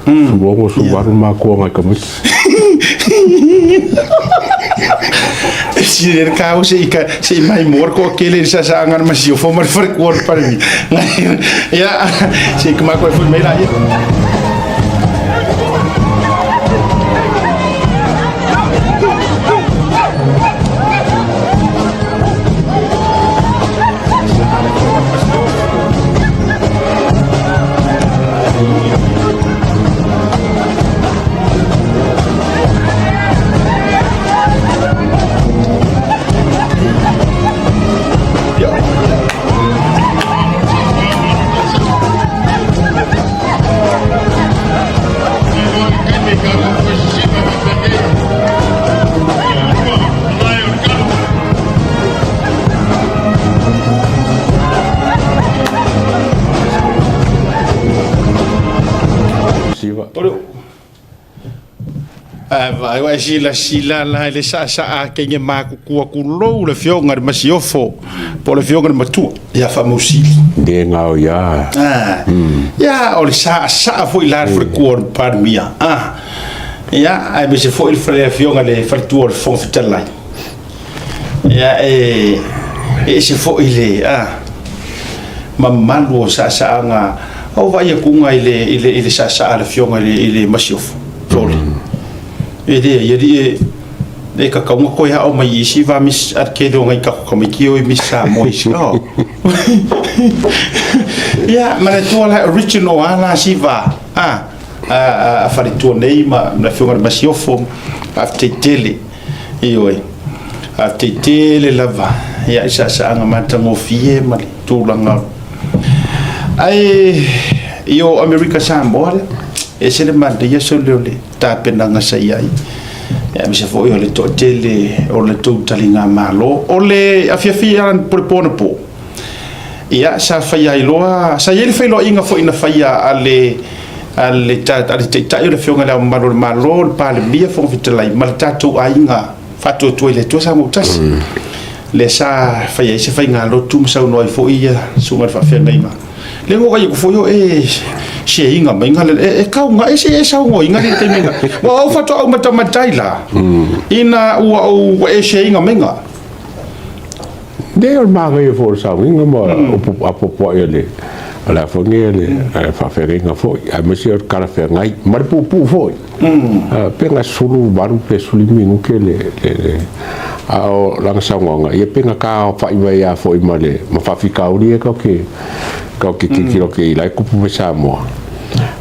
16, 18 makua ngai tamaiti. Si le ka o se i ka se i mai mo ko kele sa sa ngan ma si o fo ma fare ko pare mi. Ya se i ma ko fu mai la ia. Ae ua e silasila la i le saasaa kenge matutua tulou le Afioga i le Masiofo po o le Afioga i le Matua ia Faamausili. Le gao ia. Ia, o le saasaa foi la le faletua o le Palemia. Ia, aemaise foi le Afioga i le faletua o le Fofoga Fetalai. Ia, e ese foi le mamalu o saasaaga o vaai atuga i le, i le, i le saasaa a le Afioga i le, i le Masiofo, Sole. E leai, alii e, e tatau ona toe ao mai i isi va Miss, a le tele o nai tatou tamaiti o i Miss Samoa isi. Oh. Ia, manatua la original lava la si va, a, a, a, a faletua nei ma le Afioga i le Masiofo, faafetai tele. Ioe, faafetai tele lava ia i saasaaga matagofie ma le tulaga o. Ae i o Amerika Samoa lea, e ese le manaia sole o le tapenaga sa i ai, aemaise foi o le toatele o le tou taligamalo. O le afiafi po o le po anapo, ia sa faia ai loa, sa i ai le feiloaiga foi na faia a le a le Taitai o le Afioga i Le Ao Mamalu o le Malo, le Palemia, Fofoga Fetalai ma le tatou aiga faatuatua i le Atua Samoa ua tasi. Lea sa fai ai se faigalotu ma saunoa ai foi ia susuga i le faafeagaiga. Lea ua vaai atu foi o e share-ina mai e kauga e se e saunoaina le taimi na. Ua ou faatoa ou matamatai la ina ua ou e share-ina mai. Nei o le manaia foi o le sauniga ma upu apoapoai a le a le a foi nei a le faafeagaiga foi aemaise o le talafeagai ma le puupuu foi. Pe na 18 pe 15 minute le le a o lana saunoaga ia pe na taaofai mai lava foi ma le ma faafitauli ia tatou te tatou te tilotilo atu i ai la e tupu mai Samoa.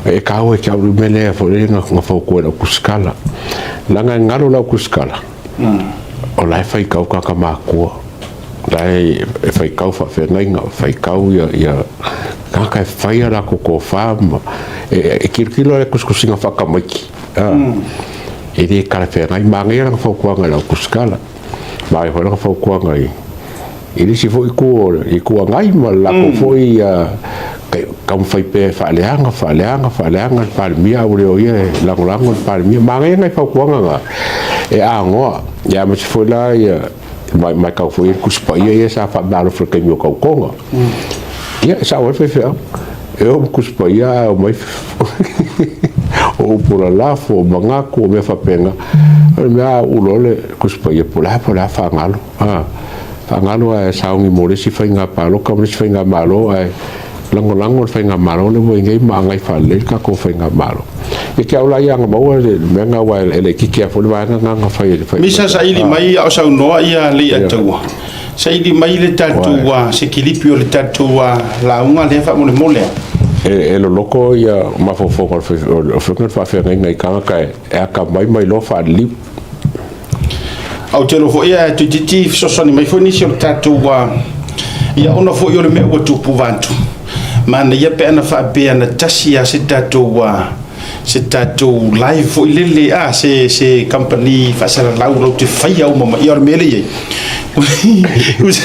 E taua i te au le mea lea foi lele na fautua e lau tusitala leaga e galo lau tusitala. O la e faitau tagata matutua, o la e faitau faafeagaiga, faitau ia tagata e fai a latou tofa ma e tilotilo lava i le tusitusiga faatamaiti, e le talafeagai. Manaia lana fautuaga i lau tusitala, manaia foi lana fautuaga i le isi foi itu o le Itu Agai ma le latou foi taumafai pea e faaleaga, faaleaga, faaleaga le Palemia, a ua le o ia e lagolago le Palemia. Manaia nai fautuaga na e agoa, ia aemaise foi la ia matau foi i le Tusi Paia ia sa faameaalofa i le taimi o tautoga. Ia, e sao ai le faifeau, e o ma Tusi Paia ae omai o upu lalafo, o manatu, o mea faapena. O le mea a uu loa le Tusi Paia, po o le a, po o le a faagalo. Faagalo ae sauni mo le isi faiga palota ma le isi faigamalo ae lagolago le faigamalo lea ua i nei ma agai faalelei le tatou faigamalo. Ia te au la ia agamaua le mea lena aua e laitiiti lava foi le vaega lena na fai e le Misa saili mai a o saunoa ia Leiataua, saili mai le tatou se kilipi o le tatou lauga lea faamolemole. E loloto ia mafaufauga o le afioga i le faafeagaiga i tagata e atamai ma iloa faaliliu. Ae ou te iloa foi e toeitiiti fesoasoani mai foi nisi o le tatou ia ona foi o le mea ua tupu vaeatu. Manaia pe ana faapea na tasi lava se tatou se tatou live foi lele a se se kamupani faasalalau latou te faia uma mai. Ia o le mea lea e i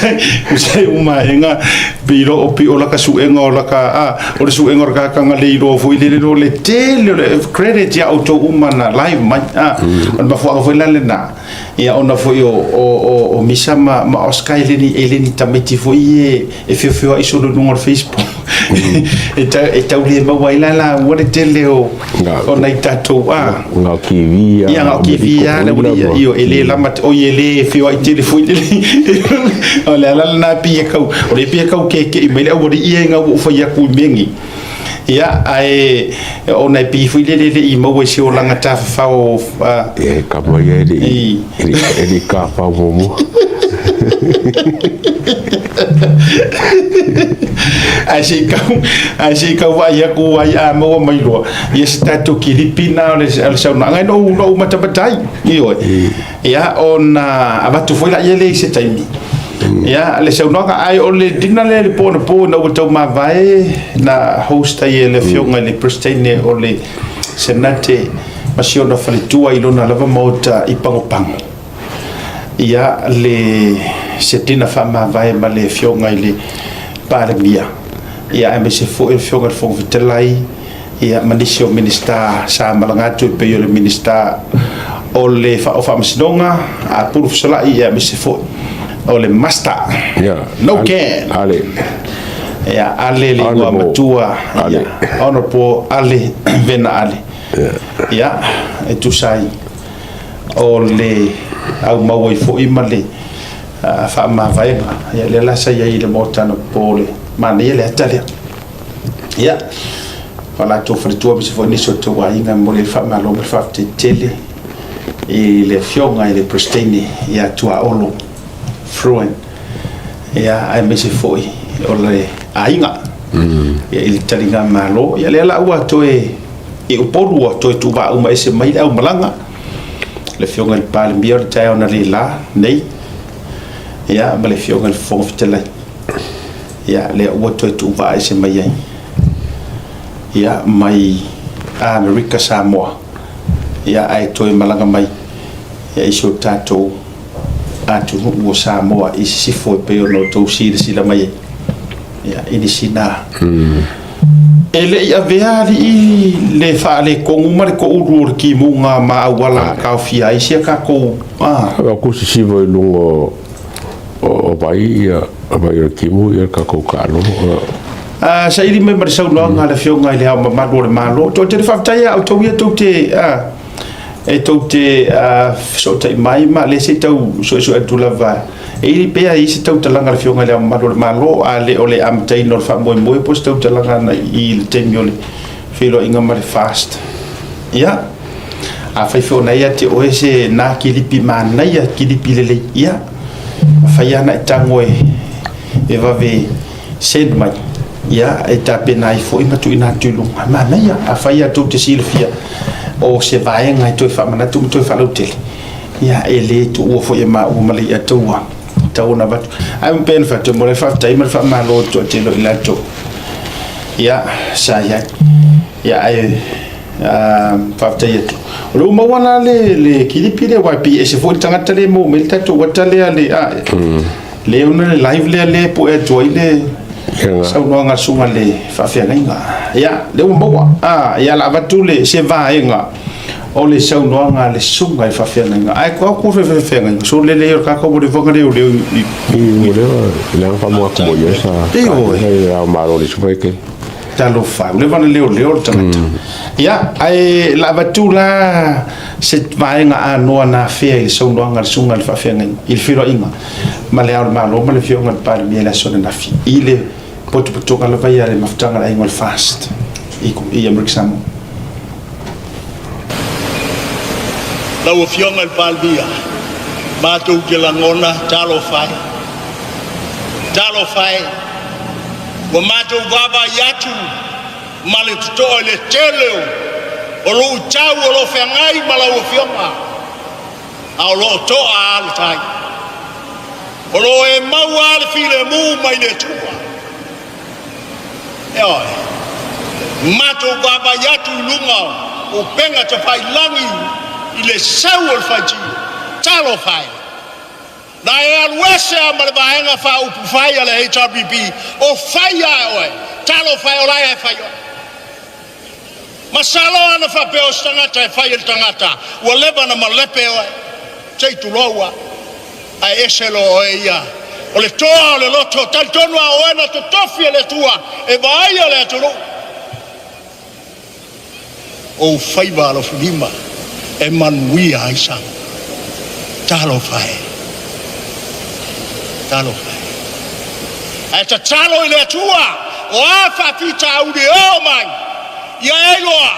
ai, usai uma aega pei o pei o laka suega o laka a o le suega o le kakanga le iloa foi lele lo le tele o le credit ia outou uma na live mai a o le mafuaaga foi la lena ia ona foi o o o, o Misa ma, ma Oscar e le ni e le ni tamaiti foi e e feofeoai solo i luga o le Facebook e tau e tau le maua ai la la ua le tele o o nai tatou a Na o TV a ia na o TV a le ua ia e le lama o e le feoai tele foi o le ala lena pei e kau o le pei e kau keke'i mai le aualii ia ina ua ou fai atu i mea nei ia ae ona e pei foi lele le i maua i se olaga tafafao E kama ia e le i e le i tafafao muamua. Ae se i kau ae se i kau vaai atu ai a maua mai loa ia se tatou kilipi na o le saunoaga e no ou matamata ai ioe ia ona avatu foi laia lea i se taimi ia le saunoaga ae o le dinner lea i le po anapo ina ua tau mavae na host ai e le afioga i le Peresetene o le Senate ma si ona faletua i lona lava maota i Pagopago ia le se dinner faamavae ma le afioga i le Palemia ia aemaise foi le afioga i le Fofoga Fetalai ia ma nisi o Minisita sa malaga atu e pei o le Minisita o le o Faamasinoga a Pulu Fesolai ia aemaise foi o le Master No Can Ale ia Ale le igoa matua Ale Honorable Ale Vena Ale ia e tusa ai o le aumau ai foi ma le faamavaega ia lea la sa i ai i le Maota anapo le manaia le ata lea. Ia, o latou faletua aemaise foi nisi o outou aiga, e momoli ai le faamalo ma le faafetai tele i le Afioga i le Peresetene ia Tuaolo Fruin, ia, aemaise foi o le aiga ia, i le taligamalo. Ia, lea la ua toe i Upolu ua toe tuuvaa uma ese mai le aumalaga, le Afioga i le Palemia o le taeao analeila nei, ia, ma le Afioga i le Fofoga Fetalai. Ia, lea ua toe tuuvaa ese mai ai, ia, mai Amerika Samoa, ia, ae toe malaga mai, ia, i si o tatou atunuu o Samoa i sisifo e pei ona outou silasila mai ai, ia, i nisi na. E le i avea alii le faaletonu ma le toulu o le timuga ma auala na taofia ai si a tatou, a. Avatu sisiva i luga o O vai ia, vai o le timu ia le tatou taalogo. A saili mai ma le saunoaga a le Afioga i Le Ao Mamalu o le Malo, tou te le faafetai ia outou ia tou te e tou te fesootai mai ma lea se i tau suesue atu lava e i pea i se tautalaga a le Afioga i Le Ao Mamalu o le Malo a le o le amataina o le faamoemoe po o se tautalaga na i le taimi o le feiloaiga ma le FAST. Ia, Afai foi o na ia te oe se na kilipi manaia, kilipi lelei, ia, fai lava na e tago e, e vave send mai, ia, e tapena ai foi ma tuuina atu i luga. Manaia, afai lava tou te silafia o se vaega e toe faamanatu ma toe faalautele, ia, e le tuua foi e maua ma le i'a taua, tau ona avatu. Ae pei ona fai atu, e momoli ai le faafetai ma le faamalo i le toatele o i latou, ia, sa i ai. Ia, ae faafetai atu. O lea ua maua la le, le kilipi lea, aua e pei e ese foi le tagata lea e maua mai le tatou ata lea, le, a, le ona le live lea lea e poe atu ai le saunoaga a le susuga i le faafeagaiga. Ia, lea ua maua. A, ia, la avatu le, se vaega o le saunoaga a le susuga i le faafeagaiga. Ae ko au ko faafeagaiga, so lele ia o le kākau ua leva ona leoleo i, i, ua leva, le aga faamoa atu mo ia sa, Ioe. ka, i malo le sufa i ke. Talofa, ua leva ona leoleo le tagata. Ia, ae la avatu la se vaega anoa na afea i le saunoaga a le Susuga i le Faafeagaiga, i le feiloaiga ma Le Ao o le Malo ma le Afioga i le Palemia i le aso ananafi, i le potopotoga lava ia a le mafutaga a le aiga o le FAST i Amerika Samoa. Lau Afioga i le Palemia, matou te lagona, talofa e, talofa e. Ua matou vaavaai atu ma le totoa i le tele o luitau o lo o feagai ma lau Afioga, a o lo o toa lava le tai. O lo o e maua lava le filemu mai le Atua. Ioe. Matou vaavaai atu i luga o upega tafailagi i le sau o le faitio. Talofa e! Na e alu ese lava ma le Vaega Faaupufai a le HRPP o fai lava e oe. Talofa e, o la e fai oe. Masalo ana faapea o se tagata e fai e le tagata, ua leva ona malepe oe, se i tulou lava. Ae ese loa oe ia. O le toa o le loto, talitonu lava o oe na totofi e le Atua e vaaia le atunuu. O ou faiva alofilima e manuia ai Samoa. Talofa e! Talofa e! Ae tatalo i le Atua, o a faafitauli e oo mai, ia e iloa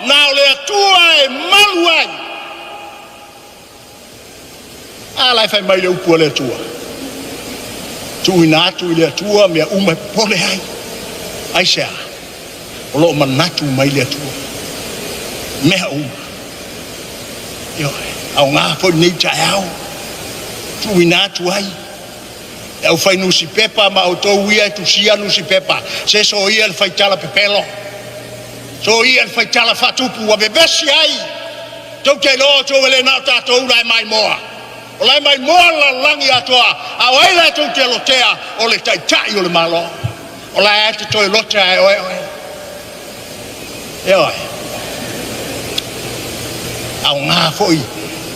na o le Atua e malu ai. A la e fai mai le upu a le Atua, tuuina atu i le Atua mea uma e popole ai. Aisea? O lo o manatu mai le Atua mea uma. Ioe, aoga foi lenei taeao, tuuina atu ai le aufai nusipepa ma outou ia e tusia nusipepa, se soia le faitala pepelo, soia le faitala faatupu ua vevesi ai. Tou te iloa outou e le na o tatou la e maimoa, o la e maimoa le lalolagi atoa, a o ai la e tou te lotea? O le Taitai o le Malo. O la e te toe lote ae oe oe. Ioe. Aoga foi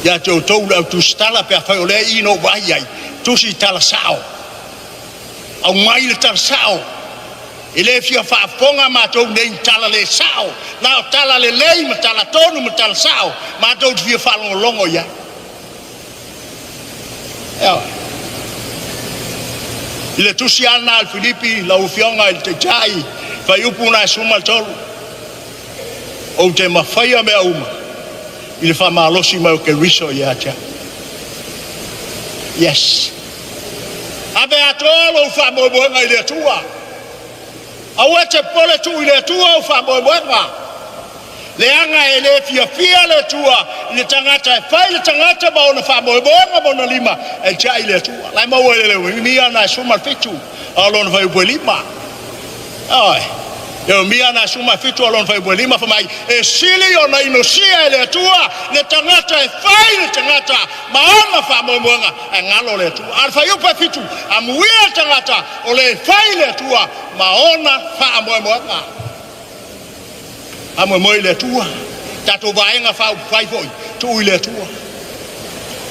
ia te outou le au tusitala pe afai o lea i na ou vaai ai, tusi tala sao. Aumai le tala sao. E le fia faafofoga matou nei i tala le sao, na o tala lelei ma tala tonu ma tala sao matou te fia faalogologo i ai. Ioe. I le tusi lava lena a le Filipi, lau Afioga i le Taitai, fuaiupu na e 13, ou te mafaia mea uma i le faamalosi mai o Keriso ia te au. Yes. Ave atoa lou faamoemoega i le Atua. Aua e te popole, tuu i le Atua ou faamoemoega. Leaga e le fiafia le Atua i le tagata e fai le tagata ma ona faamoemoega ma ona lima, e tiai le Atua. La e maua i le Ieremia na e 17 a o lona fuaiupu e 5. Ioe. Ieremia na e 17 a o lona fuaiupu e 5 fai mai, e sili ona inosia e le Atua le tagata e fai le tagata ma ona faamoemoega, ae galo le Atua. A o le fuaiupu e 7, amuia le tagata o le fai le Atua ma ona faamoemoega. Faamoemoe i le Atua. Tatou Vaega Faaupufai foi, tuu i le Atua.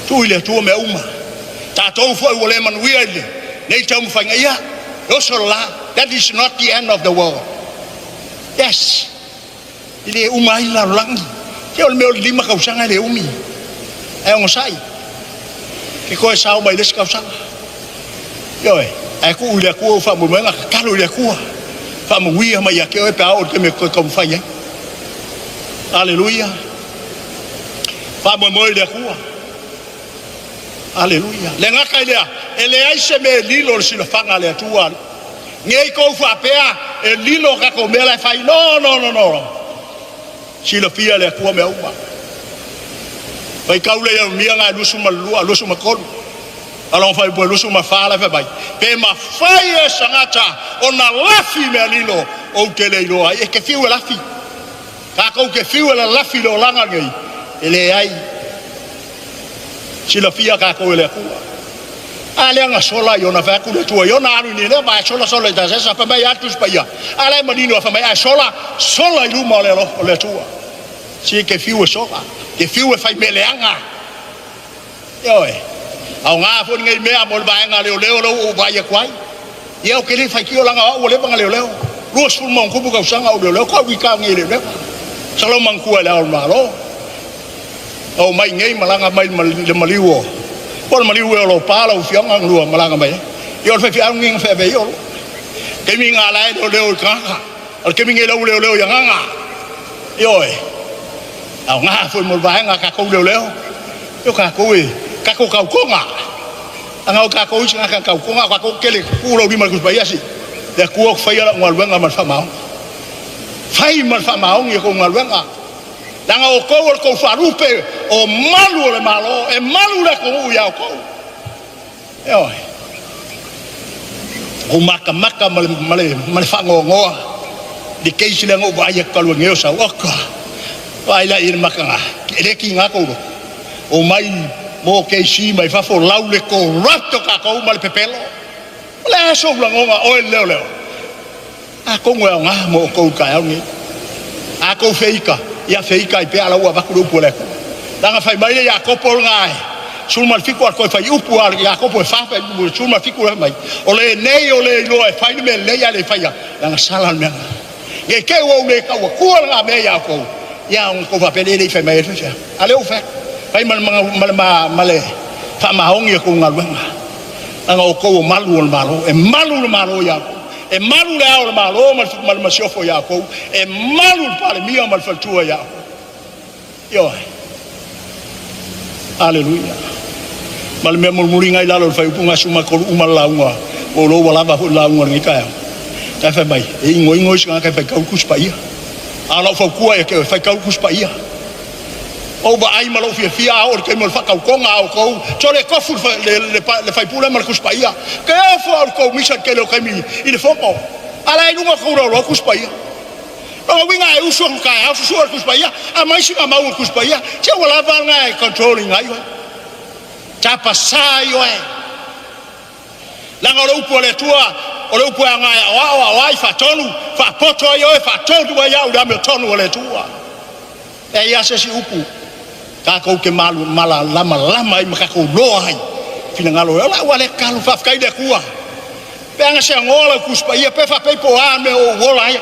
Tuu i le Atua mea uma. Tatou foi ua le manuia i lenei taumafaiga, ia, e oso le la. That is not the end of the world. Yes. E le uma ai le lalolagi. Se o le mea o le 5 tausaga e le umi. Ae onosai. Ke toe sao mai le isi tausaga. Ioe, ae tuu i le Atua ou faamoemoega, tatalo i le Atua, faamanuia mai ia te oe pe a oo i le taimi e toe taumafai ai. Aleluia. Faamoemoe i le Atua. Aleluia. Le gata i lea, e leai se mea e lilo i le silafaga a le Atua. Ne i tou faapea e lilo tatou mea la e fai. No, no, no, no. Silafia e le Atua mea uma. Faitau le Ieremia na e 22, 23. Along fai pue 24 la fai mai, pe mafai e se tagata ona lafi mea lilo, ou te le iloa ai. E te fiu e lafi. Tatou te fiu e lalafi le olaga lenei, e leai. Silafia tatou e le Atua. A lea na sola Iona, fai atu le Atua, Iona alu i Nineva, ae sola sola i Tasesa, fai mai a le Tusi Paia. A la e manino, fai mai, ae sola, sola i luma o le alofa o le Atua. Si e te fiu e sola, te fiu e fai mea leaga. Ioe, aoga foi lenei mea mo le vaega leoleo lea ua ou vaai atu ai. Ia ou te le faitio leaga o au ua leva ona leoleo. 20 ma ono tupu tausaga o ou leoleo, tau i tau nei leoleo. Masalo manatua e le Ao o le Malo. Na omai nei malaga mai le maliu o, po o le maliu ea o Lopa lau Afioga na lua malaga mai ai. Ia o le faifeau lenei na feaveai ai Olo. Taimi lena la e leoleo i tagata, a o le taimi nei la ua leoleo i agaga. Ioe. Aoga foi mo le vaega a tatou leoleo. O tatou e tatou tautoga. Ana o tatou isi tagata tautoga, o tatou tele tuu lau lima i le Tusi Paia, se le Atua ou te faia lau galuega ma le faamaoni. Fai ma le faamaoni e kou galuega, leaga o outou o le tou faalupe o malu o le Malo, e malu le atunuu ia outou. Ioe. Ou matamata ma le, ma le, ma le faanoanoa i le case lea na ou vaai atu talu ai nei o sau. Oka! Vaai la i le mataga, e le tiga tou loto. Omai mo KC mai fafo lau le corrupt o tatou ma le pepelo. O le a sou lagona oe le leoleo? Atonu e aoga mo outou i le taeao lenei. A tou feita, ia feita ai pea a la ua avatu le upu a le Atua. Leaga fai mai le Iakopo lena e 17 a le toe fai upu a le Iakopo e fa 17 lea fai mai, o lenei o le iloa e fai le mea lelei ae le faia, leaga sala le mea lena. Ne i te i ua ou le tau atua lena mea ia outou, ia ona outou faapea lea e le i fai mai ai le faifeau. A lea ua fai atu, fai ma le, ma le, ma le faamaoni a tou galuega. Leaga o outou o malu o le Malo, e malu le Malo ia outou, e malu le Ao o le Malo ma le Masiofo ia outou, e malu le Palemia ma le Faletua ia outou. Ioe. Aleluia. Ma le mea mulimuli na i lalo o le faaiupu na 13 uma le lauga, ua ou ua lava foi le lauga o lenei taeao. Na fai mai, e igoigo isi tagata e faitau le Tusi Paia. A o lau fautua ia te oe, faitau le Tusi Paia. Ou vaai ma lou fiafia a oo i le taimi o le faatautoga a outou, sole tofu le faipule ma le Tusi Paia. Ke ofo au i le tou misa i le tele o taimi i le fono, a la e i luga o tou loaloa Tusi Paia. Lona uiga e usu atu taeao susue le Tusi Paia, aumai sina mau o le Tusi Paia, se ua lava lena e control ina ai oe. Tapasā ai oe. Leaga o le upu a le Atua, o le upu e aoga e aoao, aoai, faatonu, faapoto ai oe, faatonu ai au i le amiotonu a le Atua. E i ai lava se isi upu tatou te malamalama ai ma tatou loa ai finagalo o lau lea tatalo. Faafetai i le Atua. Pe ana se agoa lau Tusi Paia, pe faapei po o a mea o ou ola ai.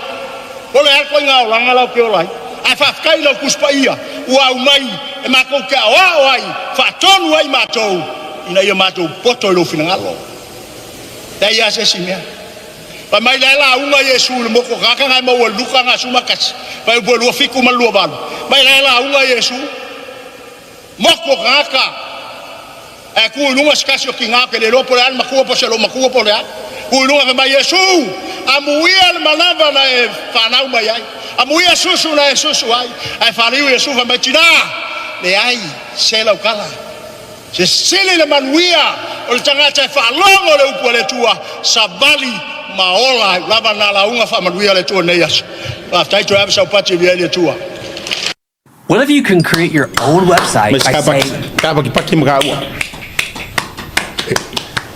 O le a le ituaiga olaga la ou te ola ai? Ae faafetai i lau Tusi Paia ua aumai e matou te aoao ai, faatonu ai matou ina ia matou poto i lou finagalo. Leai lava se isi mea. Fai mai la e lauga Iesu i le motu o tagata na e maua i Luka na 11, fuaiupu e 27 ma le 28. Mai la e lauga Iesu, motu o tagata, ae tu i luga se tasi o tina ou te le iloa po o le a le matua po o se loomatua po o le a. Tu i luga fai mai, Iesu, amuia le manava na e fanau mai ai, amuia susu na e susu ai. Ae faliu Iesu fai mai, tina, leai se lautala. Sesele le manuia o le tagata e faalogo le upu a le Atua, savali ma ola ai lava na lauga faamanuia le Atua nei aso. Faafetai toe ave sau pati e via ai le Atua. What if you can create your own website by saying. Ka pakipaki ma kaua.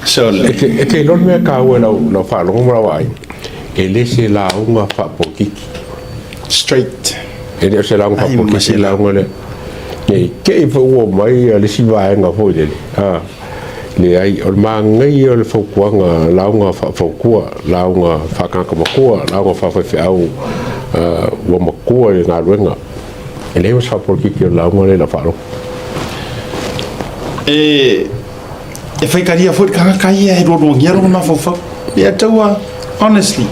Sole. E te iloa le mea taua i lau faalogo ma lau vaai, e le se lauga faapolokiki. Straight. E le o se lauga faapolokiki le lauga lea. Ne i te i foi ua omai le isi vaega foi lele, a, leai, o le manaia o le fautuaga, lauga faafautua, lauga faatagata matua, lauga faafaifeau ua matua i le galuega. E leai ma se faapolokiki o le lauga lea i lau faalogo. E, e faitalia foi le tagata ia e lualuagia lona mafaufau. Ia taua, honestly,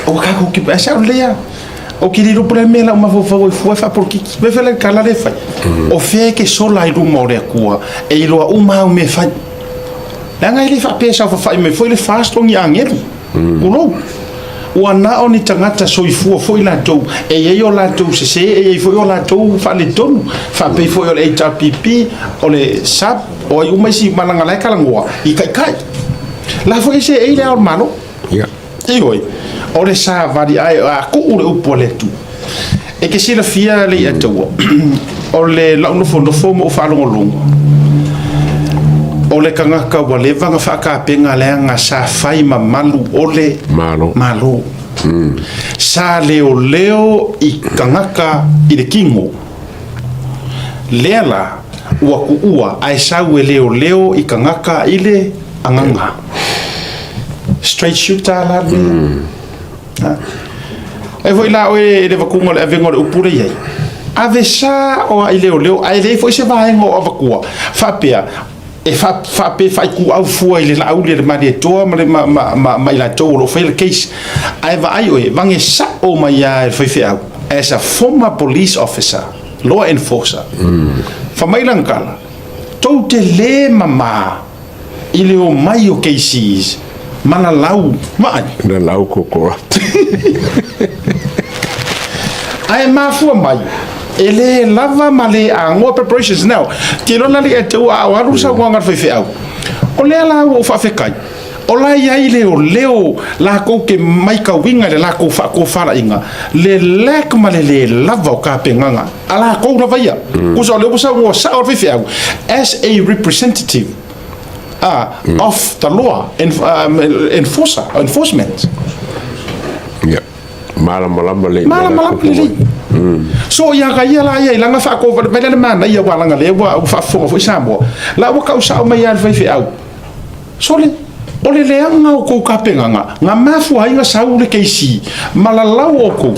Ua tatou ke asa o lea. O ke lilo pule mea lau mafaufau e fua e faapolokiki. Me fela kala le fai. O fea ke sola i luma o le Atua e iloa uma au mea fai. Leaga e le faapea saofafai mai foi le fast o ni agelu. Tulou. Ua na o ni tagata soifua foi latou e i ai o latou sese, e i ai foi o latou faaletonu. Faapei foi o le HRPP, o le SAP, o ai uma isi malaga la e talanoa i taitai. La foi e seei le Ao o le Malo. Ia. Ioe, o le savali ae a tuu le upu a le Atua. E te silafia le Atua, o le lau nofonofo ma ou faalogologo, o le tagata ua leva ona faatapena leaga sa fai mamalu o le Malo. Malo. Sa leoleo i tagata i le tino. Lea la, ua tuua ae sau e leoleo i tagata i le agaga. Straight shooter la le mea. E foi la oe i le avatuga o le avega o le upu lea i ai. Ave sa o ai leoleo ae leai foi se vaega o avatua faapea e faapea faaituau fua i le Laauli a le Malietoa ma, le, ma, ma, ma, ma i latou o lo o faia le case. Ae vaai oe, vage sao mai lava e le faifeau as a former police officer, law enforcer. Fai mai lana tala, tou te le mamā i le omai o cases ma lalau, vaai. Lalau ko corrupt. Ae mafua mai, e le lava ma le agoa preparations now. Te iloa la le te ua alu le saunoaga a le faifeau. O lea la ua ou faafetai, o la e i ai leoleo latou te maitauina i le latou faatofalaiga le lack ma le le lava o tapenaga a latou lava ia. Tusa o lea ua saunoa sao le faifeau as a representative of the law enforcer, enforcement. Ia. Malamalama lelei. Malamalama lelei. So ia ka ia la ia i lana faatofalaiga mai lea le manaia aua leaga lea ua faafofoga foi Samoa. La ua tau sao mai lava le faifeau. Sole, o le leaga o tou tapenaga, na mafua ai na sau le KC ma lalau outou.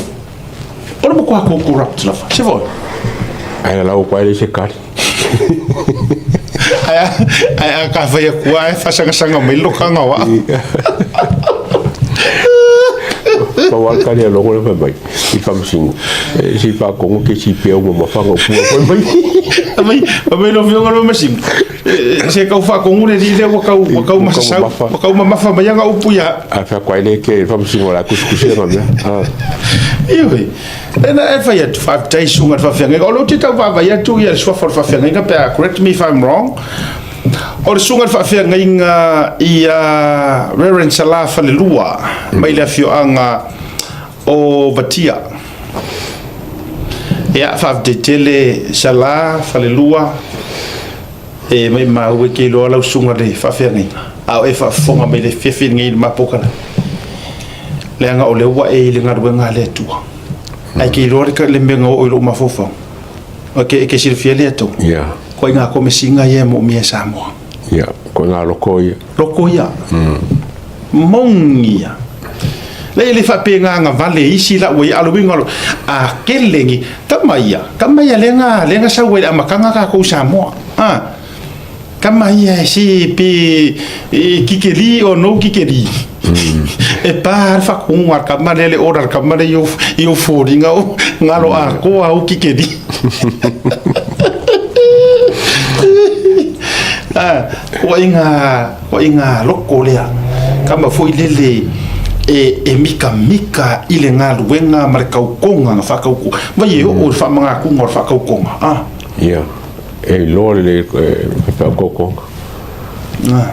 O le matua tou corrupt lava. Se foi? Ae lalau atu ai le se kali. Ae a ka fai atu lava e faasagasagamai le lokaga o au. Pau lava le kali a logo le fai mai i faamasino, se i faatonu kesi pea ua mamafa na upua fai mai. Fai mai lau Afioga i le Faamasino, se tau faatonu le alii lea ua tau ua tau masasau, ua tau mamafa mai ana upu ia. Ae fai atu ai le ke faamasino o le a tusitusi ana mea. Ioe. Ena e fai atu, faafetai susuga i le faafeagaiga. O lea ou te tau vaavaai atu ia le suafa o le faafeagaiga pe a correct me if I'm wrong. O le susuga i le faafeagaiga ia Reverend Sala Falelua mai le afioaga o Vatia. Ia, faafetai tele Sala Falelua. E maimau e te iloa lau susuga i le faafeagaiga, a o e faafofoga mai i le afiafi lenei i le mapo tala, leaga o lea ua e i le galuega a le Atua. Ae te iloa le mea na oo i lou mafaufau, e te silafia le Atua, koe ngā komesiga ia e moomia e Samoa. Ia, koe ngā loko ia. Loko ia. Moni ia. Leai e le faapena na vale isi la ua ia, a o le uiga o le, a kele ni, tama ia, tama ia lea na, lea na sau ai i le amataga tatou i Samoa. A, tama ia e se pe e kikeli or no kikeli. E pa le faatonuga a le tama lea, le order a le tama lea i ou, i ou foliga o galo atoa au kikeli. A, ituaiga, ituaiga loko lea, tama foi lele e, e mikamika i le galuega ma le tautoga na faatauto. Vai e oo i le faamanatuga o le faatautoga. A. Ia, e iloa lelei e faatautoga. A.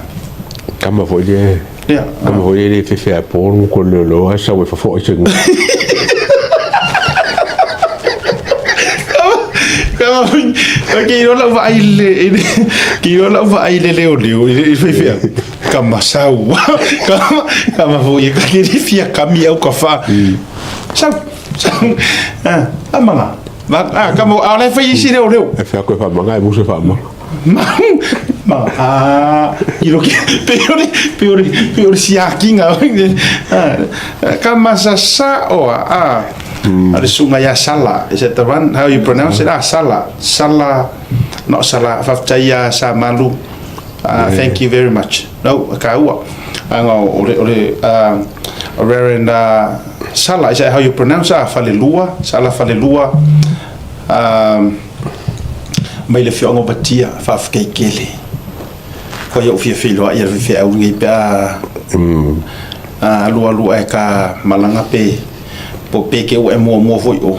Tama foi lea, Ia. tama foi lea e le fefe a po le motu o le leoleo ae sau e fafoai se gula. Tama foi, ke iloa lau vaai i le, i le, ke iloa lau vaai i le leoleo, i le, i le faifeau. Kama sau. Kama, kama foi e ke le fia kami au ka fa. Sau, sau. Ah, amaga. Ma, ah, kama, a o la e fai isi leoleo. E fea koe faamaga e musu e faamaga. Ma, ma, ah, i lo ke, pe o le, pe o le, pe o le siakiga. Ah, kama sa sa oa, ah. A le susuga ia Sala, is that the one? How you pronounce it? Ah, Sala, Sala, not Sala. Faafetai ia Samalu. Uh, thank you very much. No, kaua. Anga o le, o le, uh, Reverend uh, Sala, is that how you pronounce it? Ah, Falelua, Sala Falelua. Um, mai le afioaga o Batia, faafetai tele. Koa ia ou fia feiloai i le faifeau lenei pe a alualu ae ka malaga pe po pe ke ua e muamua foi o.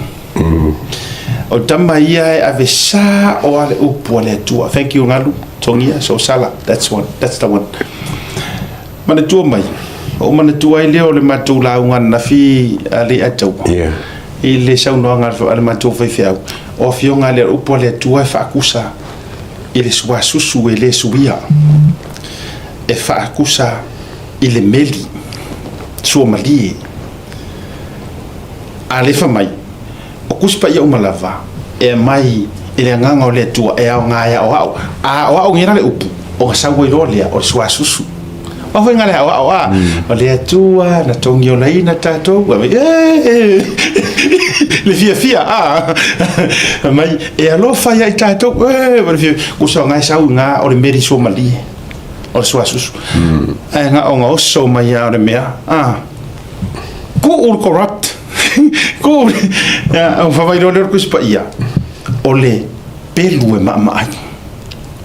O tama ia e ave sao a le upu a le Atua. Thank you Ngalu, Togia, so Sala, that's one, that's the one. Manatua mai, o manatua ai lea o le matou lauga ananafi a le Ataua. Yeah. I le saunoaga a le matou faifeau, o afioga a le upu a le Atua e faakusa i le suasusu e le suia, e faakusa i le meli suamalie. A le fai mai, o Tusi Paia uma lava e aumai i le Agaga o le Atua e aoga e aoao. A aoao nei la le upu, ona sau ai loa lea o le suasusu. Aua foi na le aoao a, o le Atua na togiolaina tatou, e le fiafia a, fai mai e alofa ia i tatou, e le fiafia. Kusa o na e sau i na o le meli suamalie, o le suasusu. Ae na ona oso mai lava o le mea, a. Tuu le corrupt, tuu le, ona fai mai loa lea o le Tusi Paia, o le pelu e maamaa ai.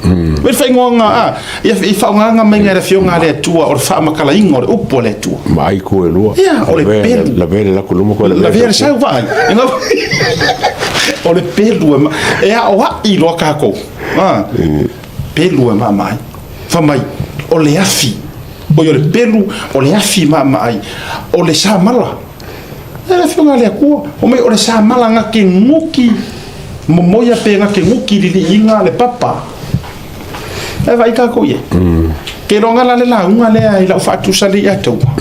Vaai le faaigoaga a, ia i faaaogaga mai e le Afioga a le Atua o le faamatalaina o le upu a le Atua. Ma ai ku e lua. Ia, o le pelu. Lavea le lako luma ko lavea le sau vaai. O le pelu e, e aoai loa kākou. Ah, pelu e maamaai. Fai mai, o le afi. Oi o le pelu, o le afi maamaai. O le samala. E le Afioga a le Atua, fai mai o le samala na ke guki momoia pe na ke guki liliiga le papa. E vaai kākou i ai. Ke iloga la le lauga lea i lau faatusa le ia taua.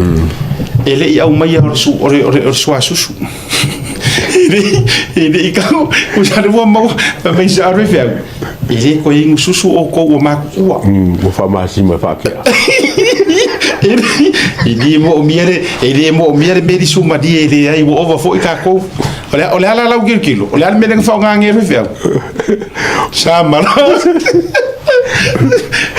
E le i aumaia o le su, o le, o le, o le suasusu. E le i kau, usa le ua maua, mai sa arwe feau. E le koe inu susu o kou ua makuua. Ua faamasima e faakea. E le moomia le, e le moomia le meli sumalie e leai ua ova foi kākou. O le ala lau kilokilo, o le a le mea lea na faaaoga e faifeau? Samala.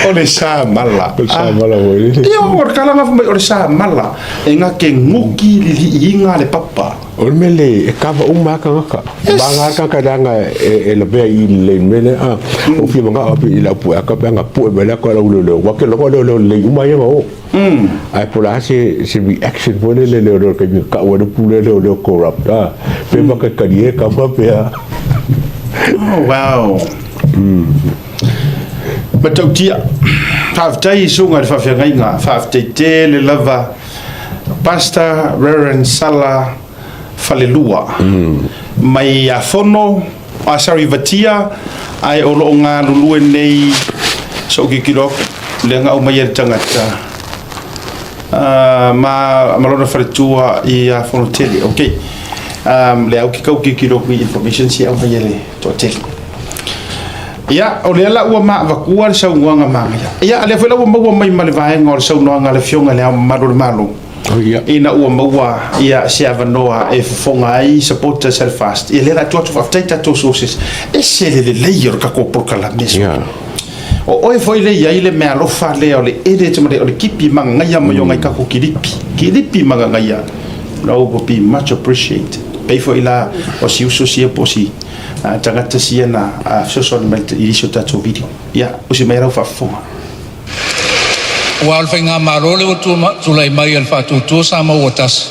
O le samala. O le samala foi lele. Ia, o le kalaga fai mai o le samala e gake guki liliiga le papa. O le mea le e kava uma lava tagata. Maga lava tagata leaga e lavea i lelei i le mea lea. A o fia manao lava i lau pue aka pe ana pue mai le aka lau leoleo. Aua ke logo leoleo lelei uma ia na o. Ae po o le a se reaction foi lele leoleo i le taimi na tau ai le pule leoleo corrupt a. Pe maka e talie kama pe a. Oh wow. Matautia. Faafetai i susuga i le faafeagaiga. Faafetai tele lava Pastor Reverend Sala Falelua mai Afono, ah sorry Vatia, ae o lo o galulue nei sou tilotilo atu lea na aumaia e le tagata ma ma lona faletua i Afono tele. Ok. Lea ou te tau tilotilo atu i information sia e aumai e le toatele. Ia, o lea la ua maavatua le saunoaga manaia. Ia, a lea foi la ua maua mai ma le vaega o le saunoaga a le Afioga i Le Ao Mamalu o le Malo, ina ua maua ia se avanoa e fofoga ai supporters a le FAST. Ia, lea la atu atu faafetai tatou sources. Ese le lelei o le tatou polokalame. O oe foi lea e i ai le meaalofa lea o le ele o le kipi magagaia mai o nai tatou kilipi. Kilipi magagaia. No, will be much appreciated. Pei foi la o si uso sia po o si tagata sia na fesoasoani mai i nisi o tatou video. Ia, usi mai lau faafofoga. Aua o le Faigamalo lea ua tulai mai a le Faatuatua Samoa ua tasi,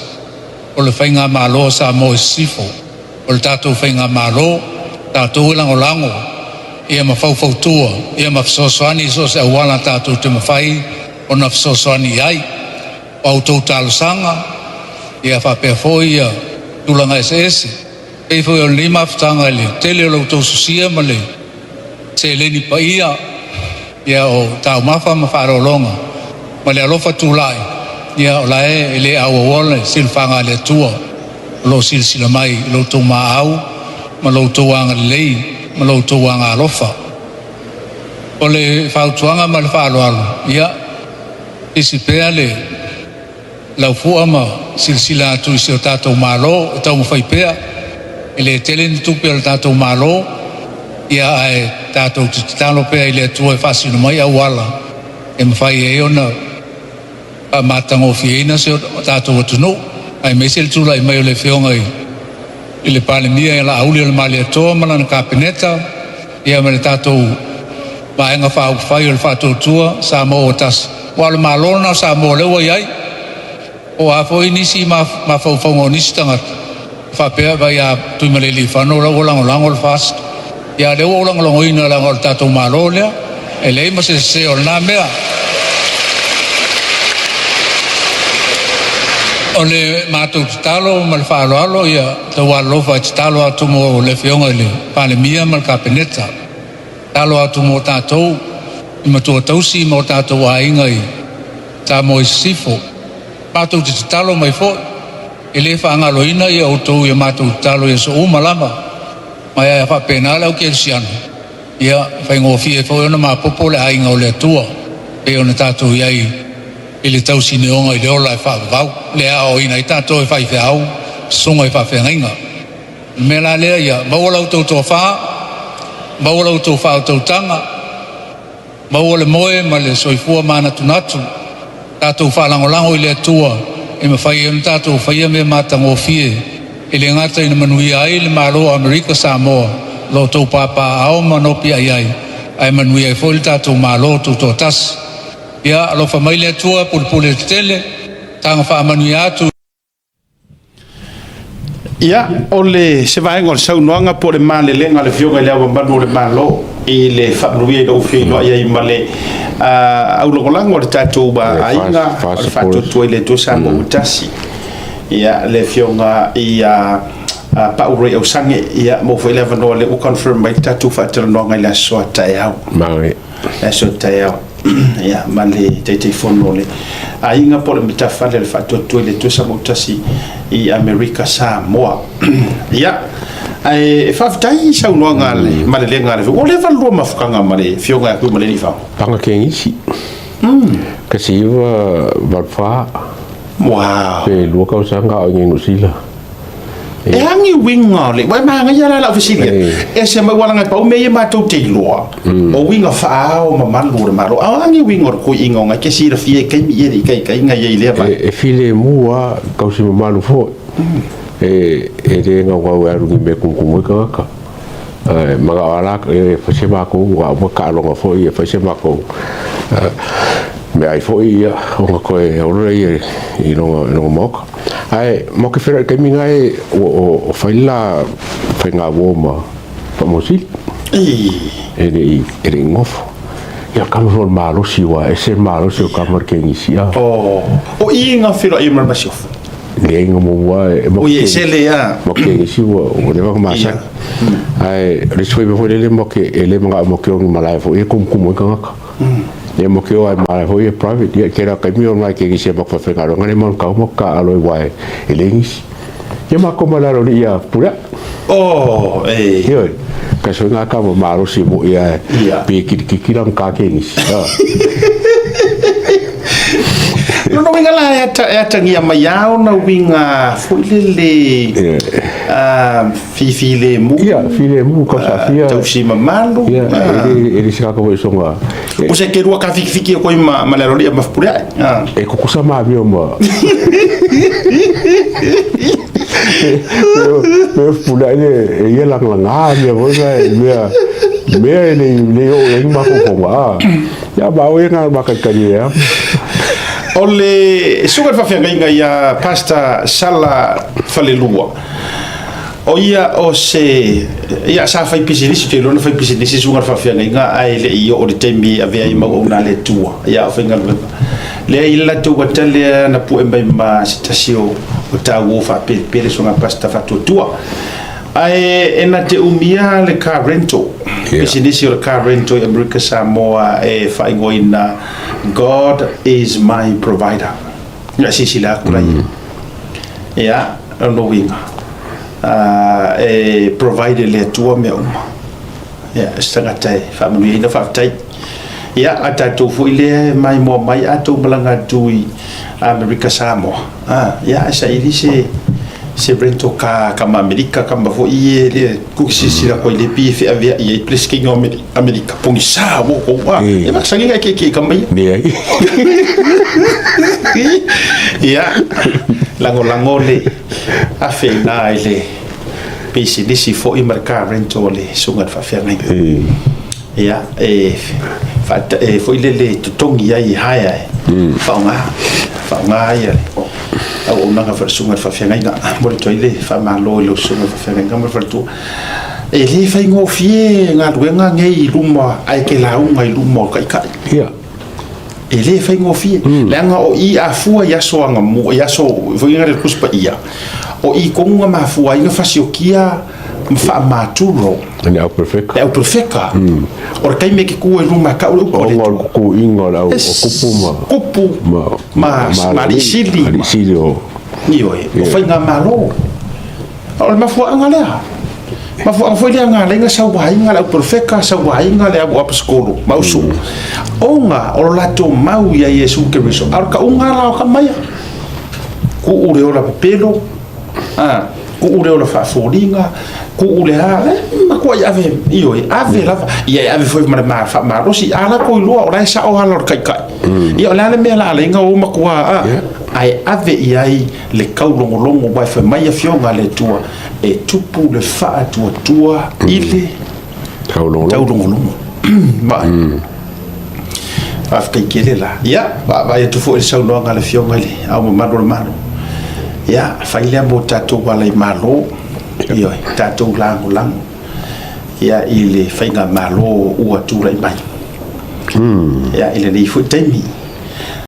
o le Faigamalo a Samoa i Sisifo, o le tatou Faigamalo, tatou e lagolago ia ma faufautua ia ma fesoasoani i so o se auala tatou te mafai ona fesoasoani i ai. O a outou talosaga ia faapea foi ia tulaga eseese. Pei foi o lenei mafutaga i le tele o la outou sosia ma le seleni paia ia o taumafa ma faaaloaloga ma le alofa tulai ia o la e le auauoa le silafaga a le Atua o lo o silasila mai i lo outou maau ma lo outou agalelei ma lo outou agaalofa. O le fautuaga ma le faaaloalo ia isi pea le laufua ma silasila atu i si o tatou Malo e taumafai pea. E le tele ni tupe a le tatou Malo, ia ae tatou te tatalo pea i le Atua e faasino mai auala e mafai ai ona faamatagofieina si o tatou atunuu, aemaise le tulai mai o le Afioga i le Palemia ia Laauli o le Malietoa ma lana Kapeneta, ia ma le tatou Vaega Faaupufai o le Faatuatua Samoa ua tasi. Aua o le Malo lena o Samoa lea ua i ai. Po o a foi nisi mafaufauga o nisi tagata e faapea, vaai ia Tuimalealiifano la ua lagolago le FAST. Ia a o lea ua ou lagolagoina leaga o le tatou Malo lea. E leai ma se sese o lena mea. O le matou tatalo ma le faaaloalo ia taualolofa e tatalo atu mo le Afioga i le Palemia ma le Kapeneta. Tatalo atu mo tatou i matua tausi ma o tatou aiga i Samoa i Sisifo. Matou te tatalo mai foi, e le faagaloina ia outou i a matou tatalo i aso uma lava. Ma e a faapena le aukerisiano, ia faigofie foi ona mapopo le aiga o le Atua, pei ona tatou i ai i le tausineoga i le ola e faavavau, lea e aoaoina ai tatou e faifeau, susuga i faafeagaiga. O le mea la lea ia maua la outou tofa, maua la outou faautautaga, maua le moe ma le soifua manatunatu, tatou faalagolago i le Atua e mafai ai ona tatou faia mea matagofie e le gata ina manuia ai le Malo o Amerika Samoa, lo outou papaaao ma nopiai ai, ae manuia ai foi le tatou Malo Tutoatasi. Ia alofa mai le Atua, pulepule tetele, taga faamanuia atu. Ia, o le se vaega o le saunoaga po o le malelega a le Afioga i Le Ao Mamalu o le Malo i le faamanuia i lou feiloai ai ma le aulagolago a le tatou aiga o le Faatuatua i le Atua Samoa ua Tasi. Ia, le Afioga ia Pau Roy Ausage, ia, maua foi le avanoa lea ua confirm mai le tatou faatalanoaga i le aso a taeao. Le aso a taeao. Ia, ma le Taitaifono o le aiga po o le matafale o le Faatuatua i le Atua Samoa-tasi i Amerika Samoa. Ia, ae faafetai i saunoaga a le malelega a le Ua leva le lua mafutaga ma le Afioga ia Tuimalealiifano? Paga kegisi. 1984. Wow. Pe 2 tausaga a o i Niu Sila. E a ni uiga o le, ua e manaia la lau fesili atu, e se mai ua laga e pau mea ia matou te iloa, o uiga faa-ao mamalu o le Malo, a o a ni uiga o le koiiga o ngai ke silafia i taimi ia le ikaikaiga ia i lea vaega? E filemu lava, tausi mamalu foi, e le naunau e alu ni mea e tumutumu ai tagata. Ae manao lava la e fai se matou aua uma taaloga foi e fai se matou meaai foi ia ona toe ola lea i lona maota. Ae matou te feiloai i le taimi lena o fai le la faiga uo ma Faamausili e le i nofo. Ia kama foi o le malosi aua e ese le malosi o kama o le kegisi. O i na feiloai ai ma le masiofo? Leai na muamua e Oi e sele a. Ma ke isi ua ua leva ona masani. Ae o le isi foi mea foi lele ma ke e le manao ma ke o ni malae foi e kumukumu ai tagata. Ia ma ke o ai malae foi e private. Ia kela taimi o nai ke isi e maku faigaluega le mau kau ma ka alo e wae e le ngisi. Ia ma ko malalo ni ia pura. Oh, e. Ioe. Ka soi ngā ka malosi mo ia pe kirikiki rang ka ke ngisi. Lona uiga la e ata, e atagia mai a ona uiga foi lele fifilemu. Ia, filemu, kausafia. Tausi mamalu. Ia, e le se kaka foi songa. O se ke rua ka fikifiki e koe ma le arolia ma fupule ai. E kukusa ma mea ma. Me fupule ai le, e ia langalanga mea foi na e mea, mea e le, le o e mafaufauga. Ia ma o ia makalikali e a. O le suka le faafeagaiga ia Pastor Sala Falelua. O ia o se ia sa fai pisinisi te iloa na fai pisinisi suka le faafeagaiga ae le i oo le taimi e avea ai mau auauna a le Atua ia o faigaluega. Lea i le latou ata lea na pue mai ma se tasi o tauo faapelepele suka Pastor Faatuatua. Ae e na te umia le car rental, pisinisi o le car rental i Amerika Samoa e faaigoaina God is my provider. Ia silasila atu la ia. Ia, lona uiga, e provide e le Atua mea uma. Ia, o se tagata e faamanuiaina, faafetai. Ia, a tatou foi lea e maimoa mai a tou malaga atu i Amerika Samoa, a, ia, e saili se se rental car kama Amerika kama foi e le ku silasila koe le pi e feaveai ai Peresetene o Amerika pogisa ua kou a e masani ngai keikei kama ia. Leai. Ia, lagolago le afe i ina i le pisinisi foi ma le car rental a le susuga i le faafeagaiga. Ia, e e foi lele e totogi ai e hire e faaaoga, faaaoga ai le auaunaga foi a le susuga i le faafeagaiga. Momoli atu ai le faamalo i lau susuga i le faafeagaiga ma le faletua. E le faigofie galuega nei i luma ae e te lauga i luma o taitai. Ia. E le faigofie. Leaga o i a fua i aso anamua, i aso foi lea le Tusi Paia, o i tonu na mafua ai na fasiokia ma faamaturo Le au perefeka. Le au perefeka. O le taimi e ke kū ai luma e kau le upu a le Atua. Ona o le kukuiga o le au o kupu ma. Kupu ma ma alii sili. Alii sili o. Ioe, o faigamalo. O le mafuaaga lea. Mafuaaga foi lea na ala ai ona sauaina le au perofeta, sauaina le au aposetolo ma ausu'u, ona o lo latou mau ia Iesu Keriso. A o le tauga la o tama ia, tuu le ola pepelo, a, tuu le ola faafoliga, tuu le a, e matuai ave, ioe, ave lava. Ia e ave foi ma le faamalosi, a latou iloa o la e sao ala o le taitai. Ia o le a le mea la ala ai ona o matua, a, ae ave i ai le taulogologo aua e fai mai Afioga a le Atua, e tupu le faatuatua i le taulogologo. Vaai. Faafetai tele la. Ia, vaavaai atu foi i le saunoaga a le Afioga i le Ao Mamalu o le Malo. Ia, fai lea mo tatou alaimalo, ioe, tatou lagolago ia i le faigamalo ua tulai mai. Ia, i lenei foi taimi.